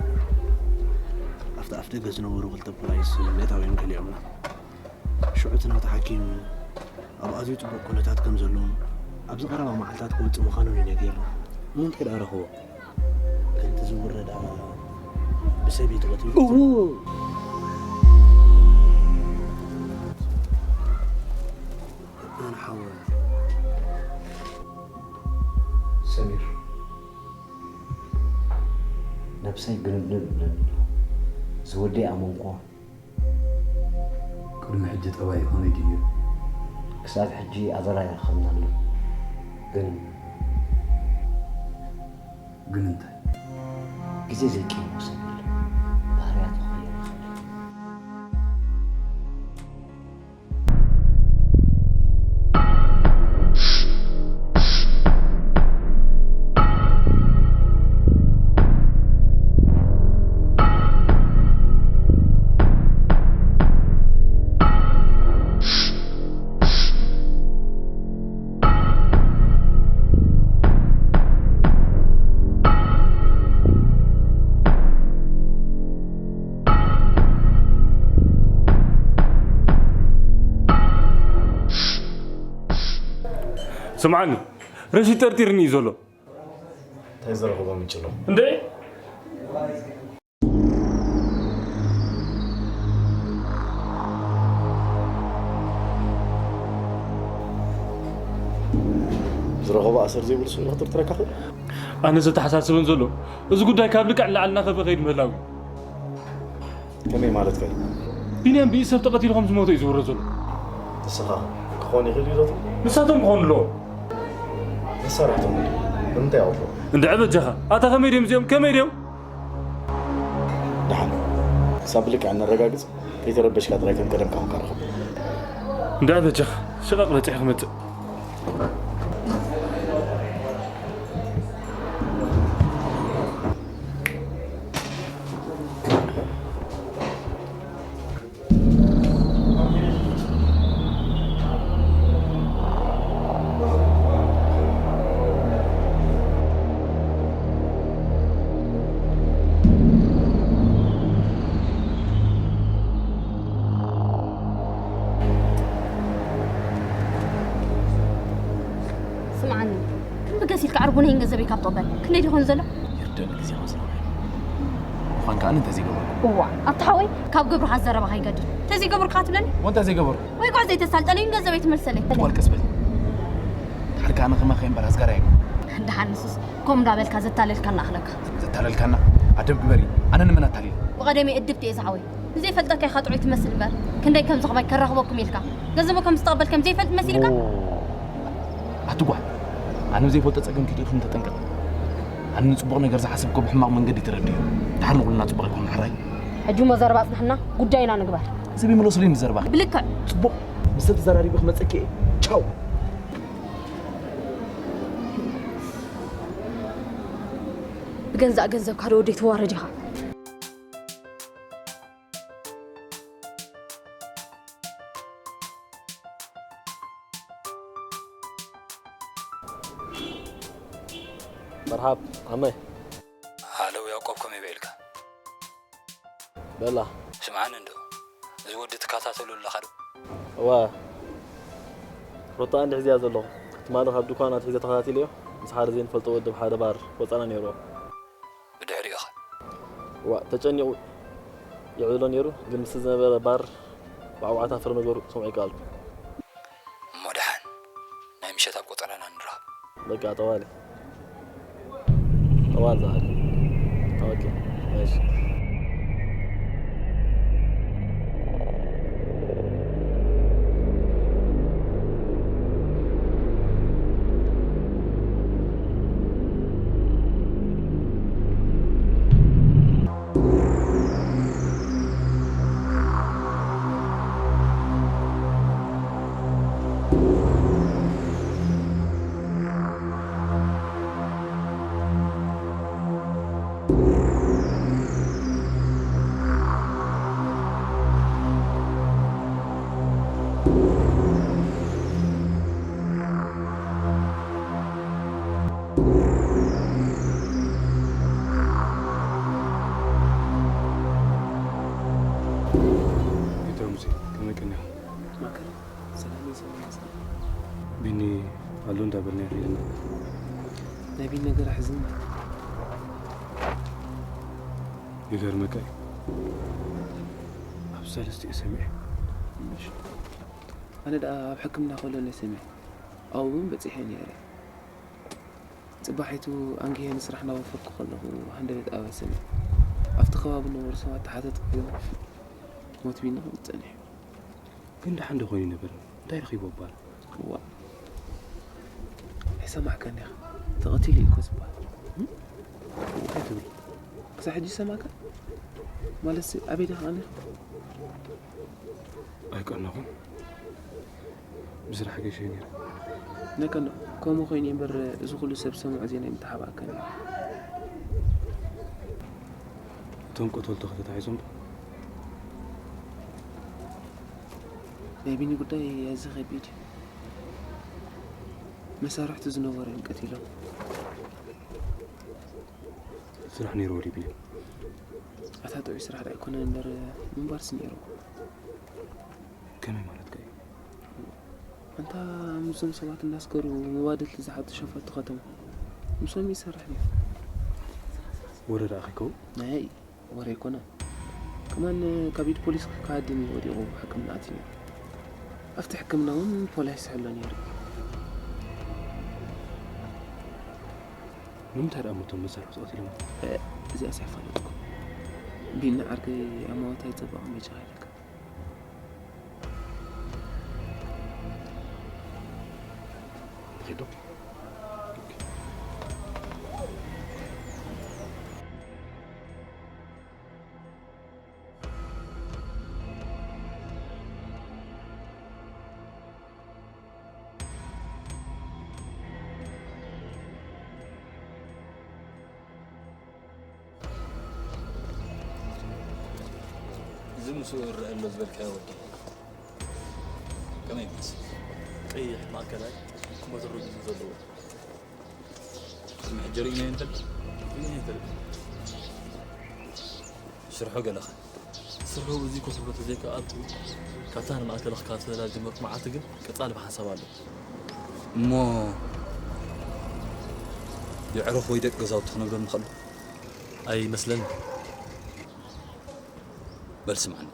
ኣብቲ ኣፍ ደገ ዝነበሩ ክልተ ፖላይስ ምእታው እዮም ከሊኦምና። ሽዑ እቲ ናቱ ሓኪም ኣብ ኣዝዩ ጽቡቕ ኩነታት ከም ዘሎን ኣብዚ ቀረባ መዓልታት ክወጽእ ምዃኑን እዩ ነጊርና። እሞ እንታይ ደኣ ረኸቦ? ከምቲ ዝውረ ደኣ ብሰብ እዩ ተቐቲሉ። እዎ። ኣነ ሓወ ሰሚር፣ ነብሰይ ግንብንብ ይብለኒ ኣሎ። ዝወደይ ኣመንኩዋ። ቅድሚ ሕጂ ጠባይ ከመይ ድዩ ነይሩ? ክሳብ ሕጂ ኣደራ ይረኽበና ኣሎ። ግን ግን እንታይ? ግዜ ዘይቅይሮ ሰብ የለን። ባህርያቱ ክቕየር ይኽእል እዩ። ስምዓኒ፣ ረሺድ ጠርጢርኒ እዩ ዘሎ። እንታይ ዝረኽቦ ምንጪ ኣሎ? እንዴ? ዝረኸቦ ኣሰር ዘይብሉ ስም ንኽጥርጥረካ ክእል? ኣነ ዘተሓሳስበን ዘሎ፣ እዚ ጉዳይ ካብ ልክዕ ንላዕሊ እናኸበ ከይድ ምህላው እዩ። ከመይ ማለትካ እዩ? ቢንያም ብኢድ ሰብ ተቐቲሉ ከም ዝሞተ እዩ ዝውረ ዘሎ። ንስኻ ክኾን ይኽእል እዩ ዶ ትብል? ንሳቶም ክኾኑ ኣለዎም። መሳርሕቶም ንምንታይ ኣውርዶ? እንድዒ በጃኻ፣ ኣታ ከመይ ድዮም እዚኦም? ከመይ ድዮም? ደሓን፣ ክሳብ ብልክዕ እነረጋግጽ፣ ከይተረበሽካ ጥራይ ከም ቀደምካ ኮንካ ርኸቦ። እንድዒ በጃኻ፣ ሽቓቕ በጺሑ ክመጽእ። ስምዓኒ፣ ክንብገስ ኢልካ ዓርቡነይን ገንዘበይ ካብ ትቕበል ክንደይ ድኾን ዘሎ? ይርደኒ ግዜ ከም ዝረኸበ። ምዃን ከኣ እንተዘይገበርኩ። እዋ፣ ኣታ ሓወይ፣ ካብ ግብርኻ ዘረባኻ ይገድድ። እንተዘይገበርኩ ከኣ ትብለኒ? ወንታ ዘይገበርኩ። ወይ ጓል ዘይተሳልጠለይን ገንዘበይ ትመልሰለይ። ጓል ቀስ በል። ድሓር ከኣ ንኸማኸ እምበር ኣስጋራይ ኣይኮን። ደሓን ንሱስ፣ ከምኡ እንዳበልካ ዘታለልካና ኣኽለካ። ዘታለልካና? ኣደብ ግበሪ። ኣነ ንመን ኣታሊለ? ብቐደመይ እድብቲ እየ ዝሓወይ። ንዘይፈልጠካ ኢኻ ጥዑይ ትመስል እምበር፣ ክንደይ ከም ዝኸማይ ከራኽበኩም ኢልካ። ገንዘቡ ከም ዝተቐበል ከም ዘይፈልጥ መሲልካ? ኦ፣ ኣቲ ጓል፣ ኣነ ዘይፈልጦ ጸገም ከይትእትውኒ ተጠንቀቕ። ኣነ ንጽቡቕ ነገር ዝሓሰብኮ ብሕማቕ መንገዲ ተረድዮ። ድሓር ንኹልና ጽቡቕ ኣይኮን፣ ሓራይ። ሕጂ እሞ ዘረባ ኣጽንሕና፣ ጉዳይና ንግበር። ገንዘብ ይመለሱለይ ንዘረባ። ብልክዕ። ጽቡቕ፣ ምስ ሰብ ተዘራሪበ ክመጸኪ እየ። ቻው። ብገንዛእ ገንዘብካ ዶ ወደይ ትዋረድ ኢኻ? መርሓብ ዓመይ። ሃለው ያዕቆብ፣ ከመይ ውዒልካ? በላ። ስምዓኒ እንዶ፣ እዚ ወዲ ትከታተሎ ኣለኻ ዶ? እወ። ሩታ እንድሕዝያ ዘለኹ። ትማሊ ካብ ድኳን ኣትሒዘ ተኸታቲለዮ። ምስ ሓደ ዘይንፈልጦ ወዲ ኣብ ሓደ ባር ወጻና ነይሩ። ብድሕሪኡ ኸ? እዋ፣ ተጨኒቑ ይዕልሎ ነይሩ፣ ግን ምስቲ ዝነበረ ባር ዋዕዋዕታ ፍረ ነገሩ ክሰምዖ ኣይከኣልኩ። እሞ ደሓን፣ ናይ ምሸት ኣብ ቆጸራና ንራኸብ። በቃ፣ ጠዋሊ። ጠዋል ዝኣል። ኦኬ፣ እሺ። ደቅና ማእከል ሰላም ይሰማን። ቢኒ ኣሎ እንዳበልና ይኸይድና። ናይ ቢኒ ነገር ኣሕዝን። ይገርመካ እዩ። ኣብ ሰለስቲኡ ሰሚዐ። ኣነ ደኣ ኣብ ሕክምና ከሎ ናይ ሰሚዐ ኣብኡ እውን በፂሐ ነይረ። ፅባሒቱ ኣንጊሀ ንስራሕ እናወፈርኩ ከለኹ ሃንደበት ኣበ ሰሚዐ። ኣብቲ ከባቢ ነበሩ ሰባት ተሓተትኩ። ሞት ቢኒ ክብል ፀኒሑ። ግን ደሓን ዶ ኮይኑ ይነብር? እንታይ ረኺቡ ኣባል? እዋ ኣይሰማዕካን ዲኻ? ተቐቲሉ እዩ እኮ ዝበሃል። እንታይ ትብል? ክሳብ ሕጂ ይሰማዕካ? ማለትሲ ኣበይ ዲኻ ቀኒኻ? ኣይቀነኹን። ብስራሕ ገይሸ ነይረ። ነቀሎ ከምኡ ኮይኑ እምበር እዚ ኩሉ ሰብ ዝሰምዖ ዜና ይምተሓባእካ ነይሩ። እቶም ቀተልቱ ከተታሒዞም ዶ? ናይ ቢኒ ጉዳይ ኣዚ ከቢድ እዩ። መሳርሕቱ ዝነበሩ እዮም ቀቲሎም። ስራሕ ነይርዎ ድዩ ቢኒ? ኣታ ጥዑይ ስራሕ ዳ ኣይኮነን እምበር ምንባርሲ ነይርዎ። ከመይ ማለትካ እዩ? ኣንታ ምስዞም ሰባት እናስከሩ መባድልቲ ዝሓቱ ሸፈቱ ከተማ ምስኦም ይሰርሕ ነይሩ። ወረ ደኣ ከይከውን? ናይ ወረ ኣይኮነን። ከማን ካብ ኢድ ፖሊስ ክሃድም እዩ ወዲቑ ሕክምና ኣትዩ ነይሩ። ኣብቲ ሕክምና እውን ፖሊስ ይስሕሎ ነይሩ። ንምንታይ ደኣ እቶም መሳርሕቱ ቀቲሎም? እዚኣስ ኣይፈለጥኩ። ቢኒ ዓርከይ ኣማወት ኣይጸበቐ መጫ ኢለካ። ንኺድ ዶ? እዚ ምስኡ ዝረአ ኣሎ ዝበልካዮ ወዲ ከመይ ይመስል? ቀይሕ ማእከላይ ቁመት ርጉም ዘለዎ እዚ መሕጀሪ ኢነ እንተል ኢነ እንተል ስርሑ ገለኻ ስርሑ እዚ ክትብሎ ተዘይከኣልኩ ካብታ ንማእከል ክካተላ ዝጀመርኩ መዓልቲ ግን ቀጻሊ ብሓንሳብ ኣሎ እሞ የዕሩኽ ወይ ደቂ ገዛውቲ ክነብረኒ ከሎ ኣይመስለኒ። በል ስምዓኒ፣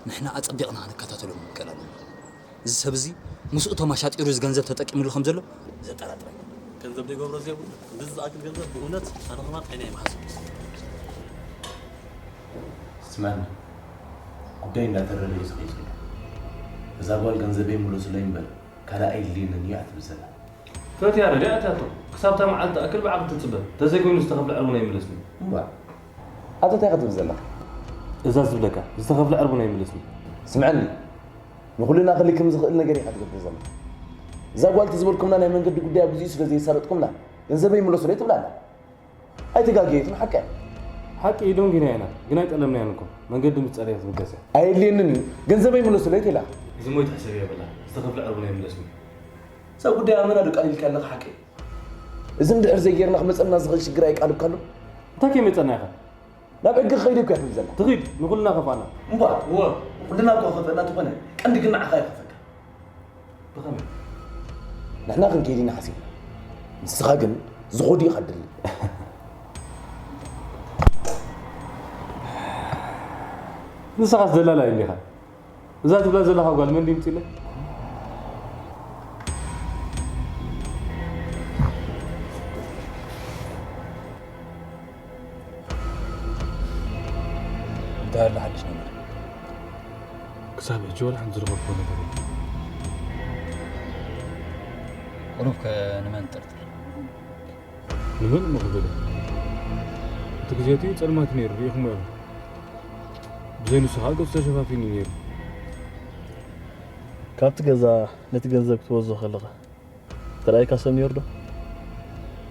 ንሕና ኣጸቢቕና ክንከታተሎ ክንክእል ኣለና። እዚ ሰብ እዚ ምስ እቶም ኣሻጢሩ እዚ ገንዘብ ተጠቂምሉ ከም ዘሎ ዘጠራጥር ኣይኮነን። ገንዘብ ዘይገብሮ ዘይብሉ እንደዚ ዝኣክል ገንዘብ ብእውነት ኣነ ከማን ዓይነ ኣይምሓዝን። ስምዓኒ፣ ጉዳይ እንዳተረረ እዩ ዝኸይድ ዘሎ። እዛ ጓል ገንዘበይ ምለሱለይ እምበር ካልእ ኣየድልየንን እዩ እያ ትብል ዘላ። ፈትያ ረድያ ኣትያቶ ክሳብ እታ መዓልቲ ትኣክል ብዓቢ ትጽበ፣ ተዘይኮይኑ ዝተኸፍለ ዕርቡና ይምለስኒ። እምቧ፣ ኣታ እንታይ ኢኻ ትብል ዘለኻ? እዛ ዝብለካ ዝተኸፍለ ዕርቡና ይምለስኒ። ስምዐኒ፣ ንኹልና ክሊ ከም ዝኽእል ነገር ኢኻ ትገብር ዘለኻ። እዛ ጓል እቲ ዝበልኩምና ናይ መንገዲ ጉዳይ ኣብ ግዚኡ ስለ ዘየሳለጥኩምና ገንዘበይ ምለሱለይ ትብል ኣላ። ኣይተጋገየትን ሓቂ እያ። ሓቂ እዩ ደንጊና ኢና ግን ኣይጠለብናያን እኮ መንገዲ ምስ ጸረየት ትምገስ እያ። ኣየድልየንን እዩ ገንዘበይ ምለሱለይ ተላ። እዚ ሞይት ሕሰብ የብላ ዝተኸፍለ ዕርቡና ይምለስኒ። እዛ ጉዳይ ኣመና ዶ ቃሊልካ ኣለኻ ሓቂ እዩ። እዚ እንድሕር ዘይጌርና ክመጸና ዝኽእል ሽግር ኣይቃልብካሉ። እንታይ ከይመጸና ኢኻ? ናብ ሕጊ ክኸይድ እኮ እያ ትብል ዘላ። ትኺድ ንኹልና ከፍኣና። እምባ እወ ኩልና እኮ ከፍአና ተኾነ ቀንዲ ግን ንዓኻ እዩ ከፍአካ። ብኸመይ? ንሕና ክንከይድ ኢና ሓሲብና። ንስኻ ግን ዝኸዱ ኢኻ ትደሊ። ንስኻስ ደላላ እንዲኻ። እዛ ትብላ ዘለኻ ጓል መን ድምፂ ኢለ? እንታይ ኣሎ ሓድሽ ነገር? ክሳብ ሕጂ ወላ ሓንቲ ዝረኸብኩዎ ነገር የለን። ቁሩብ ከ ንመን ጠርጥር? ንመን እሞ ክብል? እቲ ግዜ እቲ ጸልማት ነይሩ ርኢኹሞ ኢኹም። ብዘይ ንሱ ከዓ ገጹ ተሸፋፊኑ እዩ ነይሩ። ካብቲ ገዛ ነቲ ገንዘብ ክትወስዶ ከለኻ ተራእይካ ሰብ ነይሩ ዶ?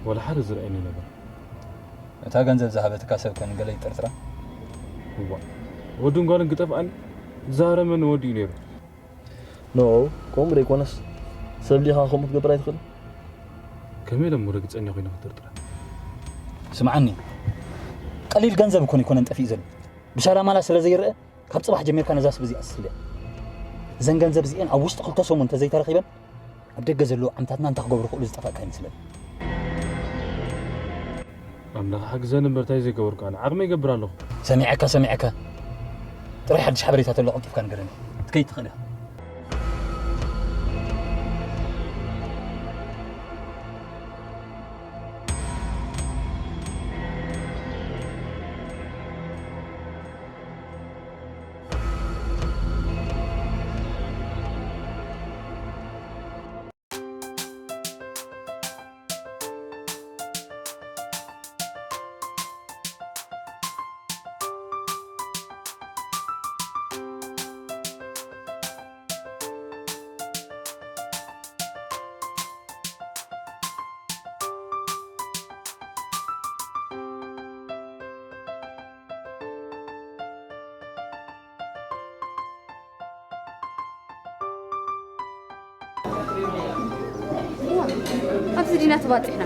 ዋላ ሓደ ዝረኣየኒ ነበር። እታ ገንዘብ ዝሃበትካ ሰብ ከ ንገለ ይጠርጥራ? እዋ ወድን ጓልን ክጠፍኣኒ ዝዛረመኒ ወዲ እዩ ነይሩ። ኖ ከምኡ ደይኮነስ ሰብ ዲኻ ከምኡ ክትገብር ኣይትኽእል። ከመይ ኢለ እሞ ረግጸኛ ኮይነ ክጥርጥራ? ስምዓኒ ቀሊል ገንዘብ እኮ ኣይኮነን ጠፊኡ ዘሎ ብሻላማላ ስለ ዘይረአ ካብ ጽባሕ ጀሚርካ ነዛ ሰብ እዚኣ ስልያ። እዘን ገንዘብ እዚኤን ኣብ ውሽጢ ክልተ ሰሙን እንተዘይተረኺበን፣ ኣብ ደገ ዘለዉ ዓምታትና እንታይ ክገብሩ ክእሉ ዝጠፋእካ ይመስለኒ። ኣምላኽ ሓግዘኒ እምበር እንታይ ዘይገበርኩ ኣነ። ዓቕመይ ይገብር ኣለኹ። ሰሚዐካ፣ ሰሚዐካ። ጥራይ ሓድሽ ሓበሬታ ተሎ ቀልጢፍካ ንገረኒ። ክትከይድ ትኽእል ኢኻ። ኣብዚ ዲና ተባፂሕና።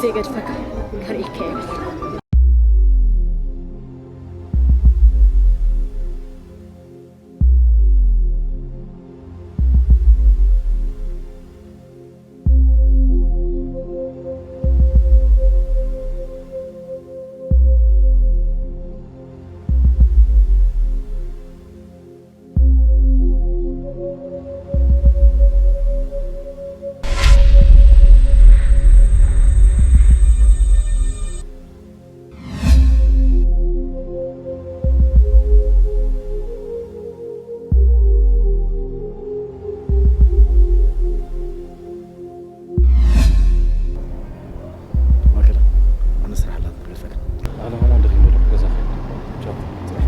ዘይገድፈካ ከርእየካ እየ። ማክዳ፣ ኣነ ስራሕ ኣላት ክብለፈካ። ኣነ ኸማን ደኺመ ኣለኹ፣ ገዛ ኸይድ። ቻው፣ ጽባሕ።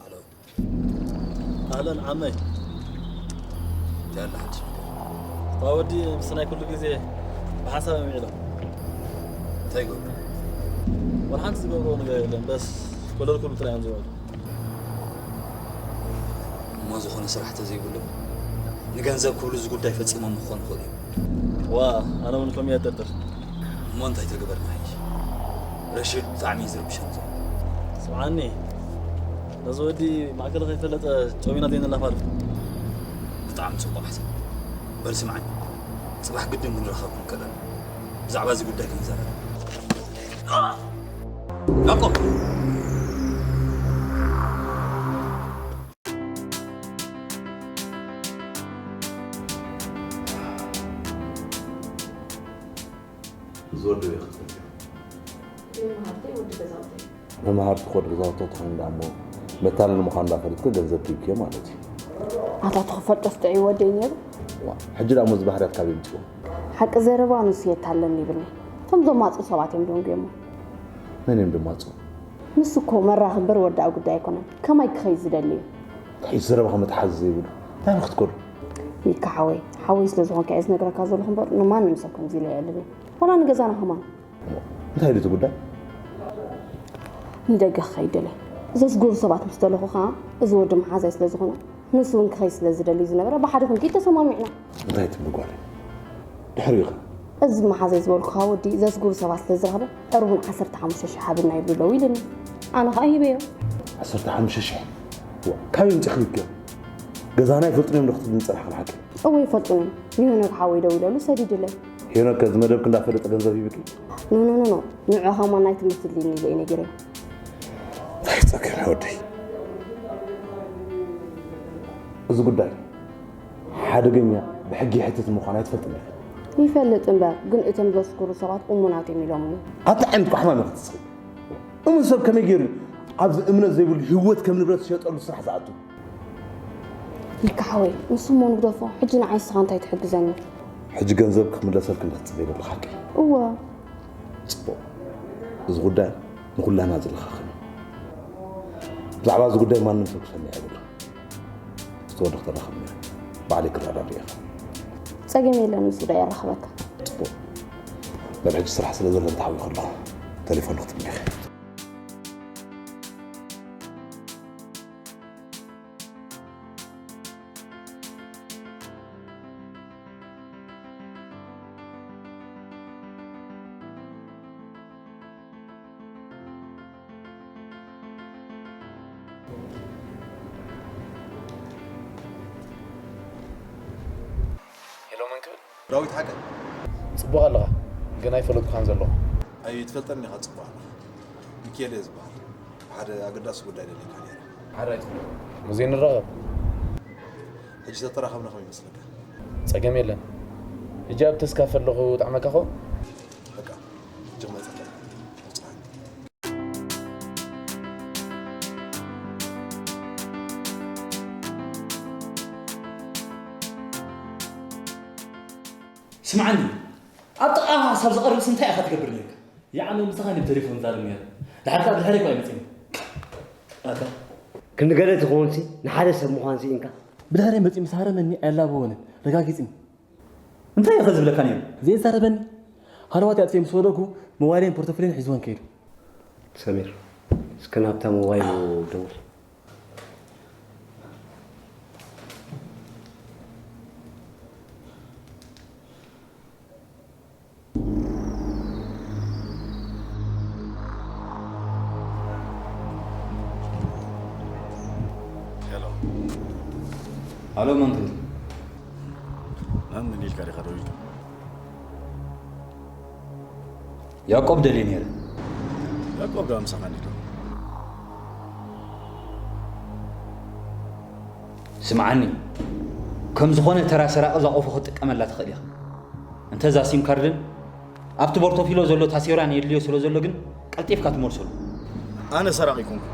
ኣሎ። ኣህለን ዓመይ። እንታይ ኣለ ሓድሽ ነገር? እታ ወዲ ምስ ናይ ኩሉ ግዜ ብሓሳብ እዮም ውዒሎም። እንታይ ይገብሩ? ወላ ሓንቲ ዝገብርዎ ነገር የለን፣ በስ ኮለል ክብሉ ጥራይ እዮም ዝውዕሉ። እሞ ዝኾነ ስራሕ ተዘይብሉ ንገንዘብ ክብሉ እዚ ጉዳይ ፈጺሞም ክኾኑ ይኽእሉ እዮም። ዋ፣ ኣነ እውን ከምኡ እየ እጠርጥር። እሞ እንታይ ተግበርና ሕጂ? ረሽድ ብጣዕሚ እዩ ዝርብሸኒ ዘሎ። ስምዓኒ፣ ነዚ ወዲ ማእከል ከይፈለጠ ጨዊና ዘይነላፋሉ። ብጣዕሚ ጽቡቕ ሓሳብ። በል ስምዓኒ፣ ጽባሕ ግድን ክንራኸብ ክንከለና ብዛዕባ እዚ ጉዳይ ክንዛረብ። ያዕቆብ! እዚ ወዲ ኣበይ ክትፈልጥዮ? መምሃርተይ ወዲ ገዛውተይ። መምሃርቲ ወዲ ገዛውቶ ትኾን ደኣ እሞ መታለሊ ምዃኑ እንዳፈለጥኪ ገንዘብ ሂብክዮ ማለት እዩ። ኣታ ትኽፈል ጠፍጥዒ ወደይ ነይሩ። ዋ፣ ሕጂ ደኣ እሞ እዚ ባህርያት ካበይ ምጽኡ? ሓቂ ዘረባ ንሱ የታለኒ ይብልኒ። እቶም ዘማጽኡ ሰባት እዮም ደንጉዮሞ። መን እዮም ደማጽኡ? ንሱ እኮ መራኺ እምበር ወዳኢ ጉዳይ ኣይኮነን። ከማይ ክኸይድ ዝደሊ እዩ። እንታይ ዘረባኻ መትሓዚ ዘይብሉ? እንታይ ክትከዱ? ሚካ ሓወይ፣ ሓወይ ስለ ዝኾንካ እየ ዝነግረካ ዘለኹ እምበር ንማንም ሰብ ከምዚ ኢለ ኣይዕልልን። ዋላ ንገዛና ከማን። እንታይ ድዩ እቲ ጉዳይ? ንደገ ክኸይድ ደለየ። ዘስጉሩ ሰባት ምስ ደለኹ ኸዓ እዚ ወዲ መሓዛይ ስለ ዝኾነ ንሱ እውን ክኸይድ ስለ ዝደሊ ዝነበረ ብሓደ ክንከይድ ተሰማሚዕና። እንታይ ትብሊ ጓለይ? ድሕሪኡ ኸ? እዚ መሓዘይ ዝበልኩኻ ወዲ ዘስጉሩ ሰባት ስለ ዝረኸበ ዕርቡን ዓሰርተ ሓሙሽተ ሽሕ ሃብና ይብሉ ኣለዉ ኢሉኒ። ኣነ ኸዓ ሂበዮ። ዓሰርተ ሓሙሽተ ሽሕ? ዋ፣ ካበይ ኣምፂእኺ ሂብክዮ? ገዛና ይፈልጡኒ እዮም ዶ ክትብልኒ ፀናሕኪ ብሓቂ? እወ ይፈልጡኒ እዮም። ንሄኖክ ሓወይ ደዊለሉ ሰዲዱለይ። ሄኖክ ከ እዚ መደብኪ እንዳፈለጠ ገንዘብ ሂብኪ? ኖ ኖ ኖ ኖ። ንዑ ኸማን ናይ ትምህርቲ ድልኒ ኢለ እየ ነጊረዮ። እንታይ ጸገም ወደይ? እዚ ጉዳይ ሓደገኛ ብሕጊ ይሕትት ምዃኑ ኣይትፈልጥን ዲኺ? ይፈልጥ እምበር፣ ግን እቶም ዘስክሩ ሰባት እሙናት እዮም ኢሎምኒ። ኣታ ዓይነት ቋሕማም ኢኺ ትስኺ። እሙን ሰብ ከመይ ገይሩ ኣብዚ እምነት ዘይብሉ ህይወት ከም ንብረት ዝሸጠሉ ስራሕ ዝኣቱ? ይካ ሓወይ፣ ንሱ እሞ ንግደፎ፣ ሕጂ ንዓይ ንስኻ እንታይ ትሕግዘኒ? ሕጂ ገንዘብ ክምለሰልክን ክትጽበይ ዘለኻ ሓቂ? እወ። ጽቡቕ። እዚ ጉዳይ ንኹላና ዝለኻኽን እዩ። ብዛዕባ እዚ ጉዳይ ማንም ሰብ ክሰምዕ የብሉን። ዝተወደኽ ተራኸብኒ። ባዕለይ ክረዳድእ ኢኻ። ጸገም የለን፣ ምስ ጉዳይ የራኽበካ። ጽቡቕ። ናብ ሕጂ ስራሕ ስለ ዘለኒ ተሓዊኹ ኣለኹ። ቴሌፎን ክትብሊ ኢኺ። ሄሎ፣ መን ክብል? ዳዊት ሓቀ። ጽቡቕ ኣለኻ፣ ግን ኣይፈለጥኩኻን ዘለኹ። ኣይ፣ ትፈልጠኒ ኢኻ፣ ጽቡቕ ኣለኻ። ሚካኤል እየ ዝበሃል። ሓደ ኣገዳሲ ጉዳይ ደልየካ ነይረ። ሓራይ፣ ሙዜ ንራኸብ። ሕጂ ተተራኸብና ከመይ ይመስለካ? ጸገም የለን። ሕጂ ኣብ ተስካፈ ኣለኹ፣ ጣዕመካ ኸ? በቃ፣ ሕጂ ክመጸካ። ስምዓኒ፣ ኣብ ጥቓኻ ክሳብ ዝቐርብስ እንታይ ኢኻ ትገብር ነይርካ? የዓመ ምሳኻ እየ ብቴሌፎን ዛረብ ነይረ። ድሓር ከኣ ብድሕረይ እኮ ኣይመጽእን። ኣታ። ክንዲ ገለ ትኾንሲ፣ ንሓደ ሰብ ምዃን ስኢንካ። ብድሕረይ መጺኡ ምስ ሃረመኒ ኣየላበወንን። ረጋጊጽኒ። እንታይ ኢኸ ዝብለካ ነይሩ? ዘይዛረበኒ። ሃለዋት ኣጥፊኤ ምስ ወደኩ፣ ሞባይለይን ፖርቶፎሊዮን ሒዝወን ከይዱ። ሰሚር፣ እስከ ናብታ ሞባይሉ ደውል። ሄሎ። ኣሎ፣ መን ትብል? መን ኢልካ ዲኻ ደዊሉ? ያዕቆብ ደልየ ነይረ። ያዕቆብ ዶ ምሳኻ እንዲዶ? ስምዓኒ፣ ከም ዝኾነ ተራ ሰራቒ እዛ ቆፎ ክትጥቀመላ ትኽእል ኢኻ። እንተ እዛ ሲም ካርድን ኣብቲ ፖርቶፊሎ ዘሎ ታሴራን የድልዮ ስለ ዘሎ ግን ቀልጢፍካ ትመልሰሉ። ኣነ ሰራቒ ኣይኮንኩ።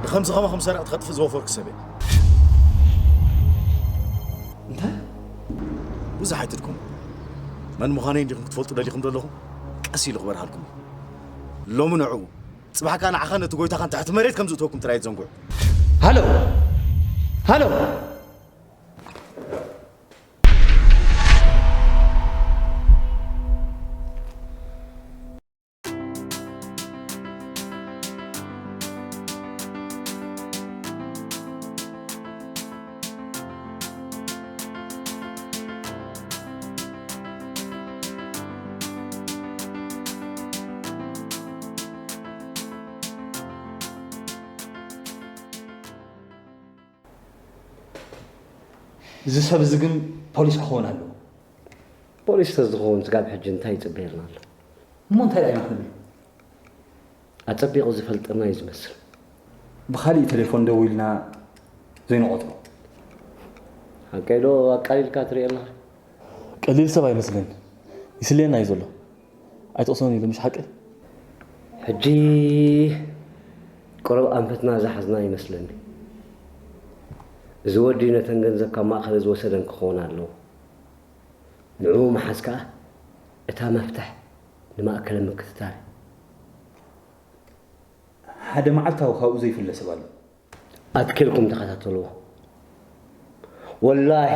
ንከምዚ ከማኹም ሰረቕቲ ከጥፍእ ዝወፈርኩ ሰብ እየ። እንታይ? ብዙሕ ኣይትድከሙ። መን ምዃነይ እንዲኹም ክትፈልጡ ደሊኹም ዘለኹም? ቀስ ኢሉ ክበርሃልኩም እዩ። ሎሚ ንዕኡ፣ ጽባሕ ከኣ ንዓኻን ነቲ ጎይታኻን ትሕቲ መሬት ከም ዝእትወኩም ጥራይ ኣይትዘንግዑ። ሃሎ! ሃሎ! እዚ ሰብ እዚ ግን ፖሊስ ክኸውን ኣለዎ። ፖሊስ ተዝኸውን ስጋብ ሕጂ እንታይ ይጽበየልና ኣሎ? እሞ እንታይ ደኣ ኢና ክንብል? ኣጸቢቑ ዝፈልጠና እዩ ዝመስል። ብኻሊእ ቴሌፎን ደዊልና ዘይንቖጽሮ። ሓቀይ ዶ ኣቃሊልካ ትርእየና? ቀሊል ሰብ ኣይመስልን። ይስልየና እዩ ዘሎ። ኣይትቕሰኑን ኢሉ፣ ምሽ ሓቂ? ሕጂ ቁሩብ ኣንፈትና ዝሓዝና ይመስለኒ። እዚ ወዲ ነተን ገንዘብ ካብ ማእከለ ዝወሰደን ክኸውን ኣለዎ። ንዕኡ ምሓዝ ከኣ እታ መፍትሕ ንማእከለ ምክትታል። ሓደ መዓልታዊ ካብኡ ዘይፍለ ሰብ ኣሎ። ኣትኪልኩም ተኸታተልዎ። ወላሂ፣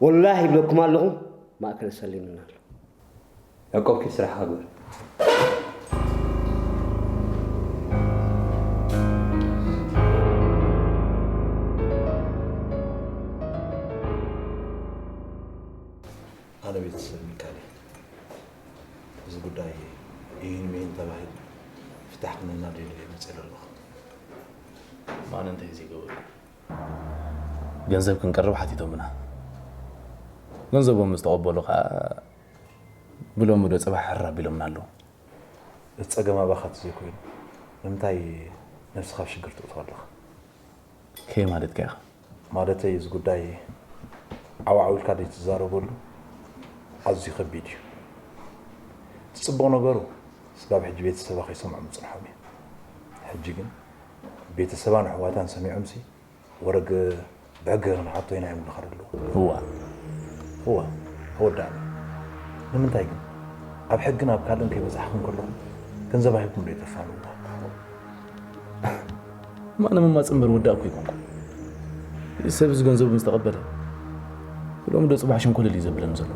ወላሂ ይብለኩም ኣለኹ፣ ማእከል ሰሊምና ኣሎ። ያዕቆብ፣ ኪድ ስራሕኻ ግበር። ኣነ ቤተሰብ ሚካኤል፣ እዚ ጉዳይ ይህን ሚህን ተባሂሉ ፍታሕ ክንህና ደይለ መፅእ ኣለኹ። ማን እንታይ ዘይገበሩ? ገንዘብ ክንቀርብ ሓቲቶምና። ገንዘቦም ምስ ተቐበሉ ከዓ ብሎሚ ዶ ጽባሕ ሕር ኣቢሎምና ኣለዉ። እቲ ጸገም ኣባኻ ተዘይኮይኑ፣ ንምንታይ ነብስኻ ኣብ ሽግር ትእትዋ ኣለኻ? ከይ ማለትካ ኢኻ? ማለተይ፣ እዚ ጉዳይ ዓው ዓው ኢልካ ዘይትዛረበሉ ኣዝዩ ከቢድ እዩ። እቲ ጽቡቕ ነገሩ፣ ስጋብ ሕጂ ቤተሰባ ከይሰምዖም ምጽንሖም እዩ። ሕጂ ግን ቤተሰባን ኣሕዋታን ሰሚዖምሲ፣ ወረግ ብሕጊ ክንሓቶ ኢና እዮም ዝኸዱ ኣለዉ። እዋ። እዋ፣ ተወዳእና። ንምንታይ ግን ኣብ ሕግን ኣብ ካልእን ከይበጻሕኩም ከለኹም ገንዘብ ኣሂብኩም ዶ ይተፋንውዋ? ማነ መማጽ እምበር ወዳእኩ ይኮንኩ። እዚ ሰብ እዚ ገንዘቡ ምስ ተቐበለ፣ ሎሚ ዶ ጽባሕ ሸንኮለል እዩ ዘብለኒ ዘሎ።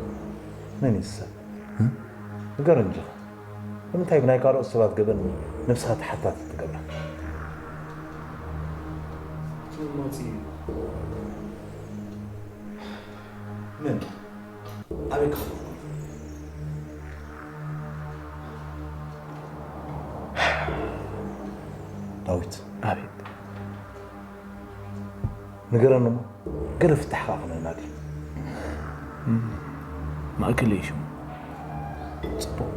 መን እዩ እዚ ሰብ? ንገረኒ እንጂ። ንምንታይ ብናይ ካልኦት ሰባት ገበን ነብስኻ ተሓታቲ ትገብራ? መማጽ እዩ። መን? ኣበይ ክኸውን? ዳዊት። ኣቤት። ንገረኒ እሞ፣ ገለ ፍታሕ ከኣ ክነናዲ። ማእከለይ ሽሙ። ጽቡቕ።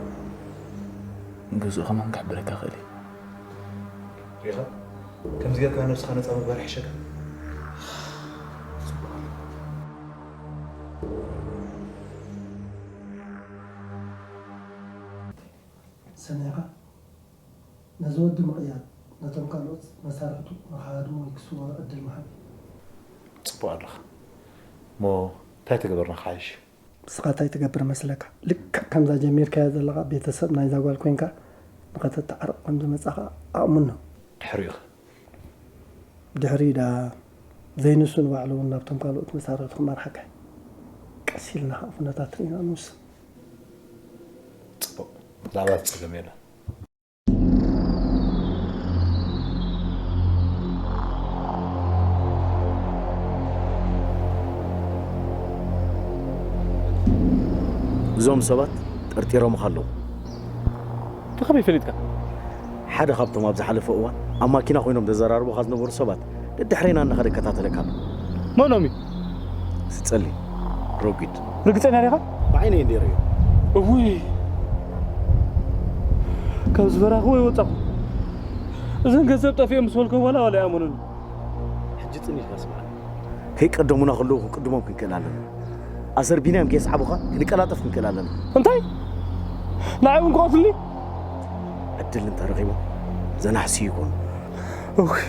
ገዝኡ ከማን ክሕብረካ ክእል እየ። ሪኢኻ? ከምዚ ጌርካ ነብስኻ ነጻ ምግባር ይሕሸካ። ሰሚዕካ? ነዚ ወዲ ምቕያር፣ ነቶም ካልኦት መሳርሕቱ ንኽሃድሙ ወይ ክስወሩ ዕድል ምሃብ እዩ። ጽቡቕ ኣለኻ። እሞ እንታይ ተገበርና ክሓይሽ? ንስኻ እንታይ ትገብር መስለካ? ልክዕ ከምዛ ጀሚርካያ ዘለኻ ቤተሰብ ናይዛ ጓል ኮይንካ ንኸተተዓርቕ ከም ዝመጻኻ ኣእምኖ። ድሕሪኡ ኸ? ድሕሪኡ ደኣ ዘይንሱ ንባዕሉ እውን ናብቶም ካልኦት መሳርሕቱ ክመርሓካ እዩ። ቀስ ኢልና ከዓ ኩነታት ርኢና ንውስን። ጽቡቕ። ብዛዕባ እቲ ጸገም የለን። እዞም ሰባት ጠርጢሮምኻ ኣለዉ። ብኸመይ ፈሊጥካ? ሓደ ካብቶም ኣብ ዝሓለፈ እዋን ኣብ ማኪና ኮይኖም ዘዘራርቡኻ ዝነበሩ ሰባት ደድሕሬና እናኸደ ይከታተለካ ኣሎ። መኖም እዩ? እዚ ጸሊም ረጒድ። ርግጸኛ ዲኻ? ብዓይነይ እንድየ ርእዮ። እውይ! ካብ ዝበራኽዎ ይወጻኹ። እዘን ገንዘብ ጠፊኦም ምስ በልኮም ዋላ ዋላ ይኣመኑኒ። ሕጂ ጽን ኢልካ ስምዓኒ። ከይቀደሙና ከለዉ ክንቅድሞም ክንክእል ኣለና። ኣሰር ቢንያም ከየስዓቡኻ ክንቀላጠፍ ክንክእል ኣለና። እንታይ? ንዓይ እውን ክቐትሉኒ? ዕድል እንተረኺቦም ዘናሕስዩ ይኾኑ። እውይ!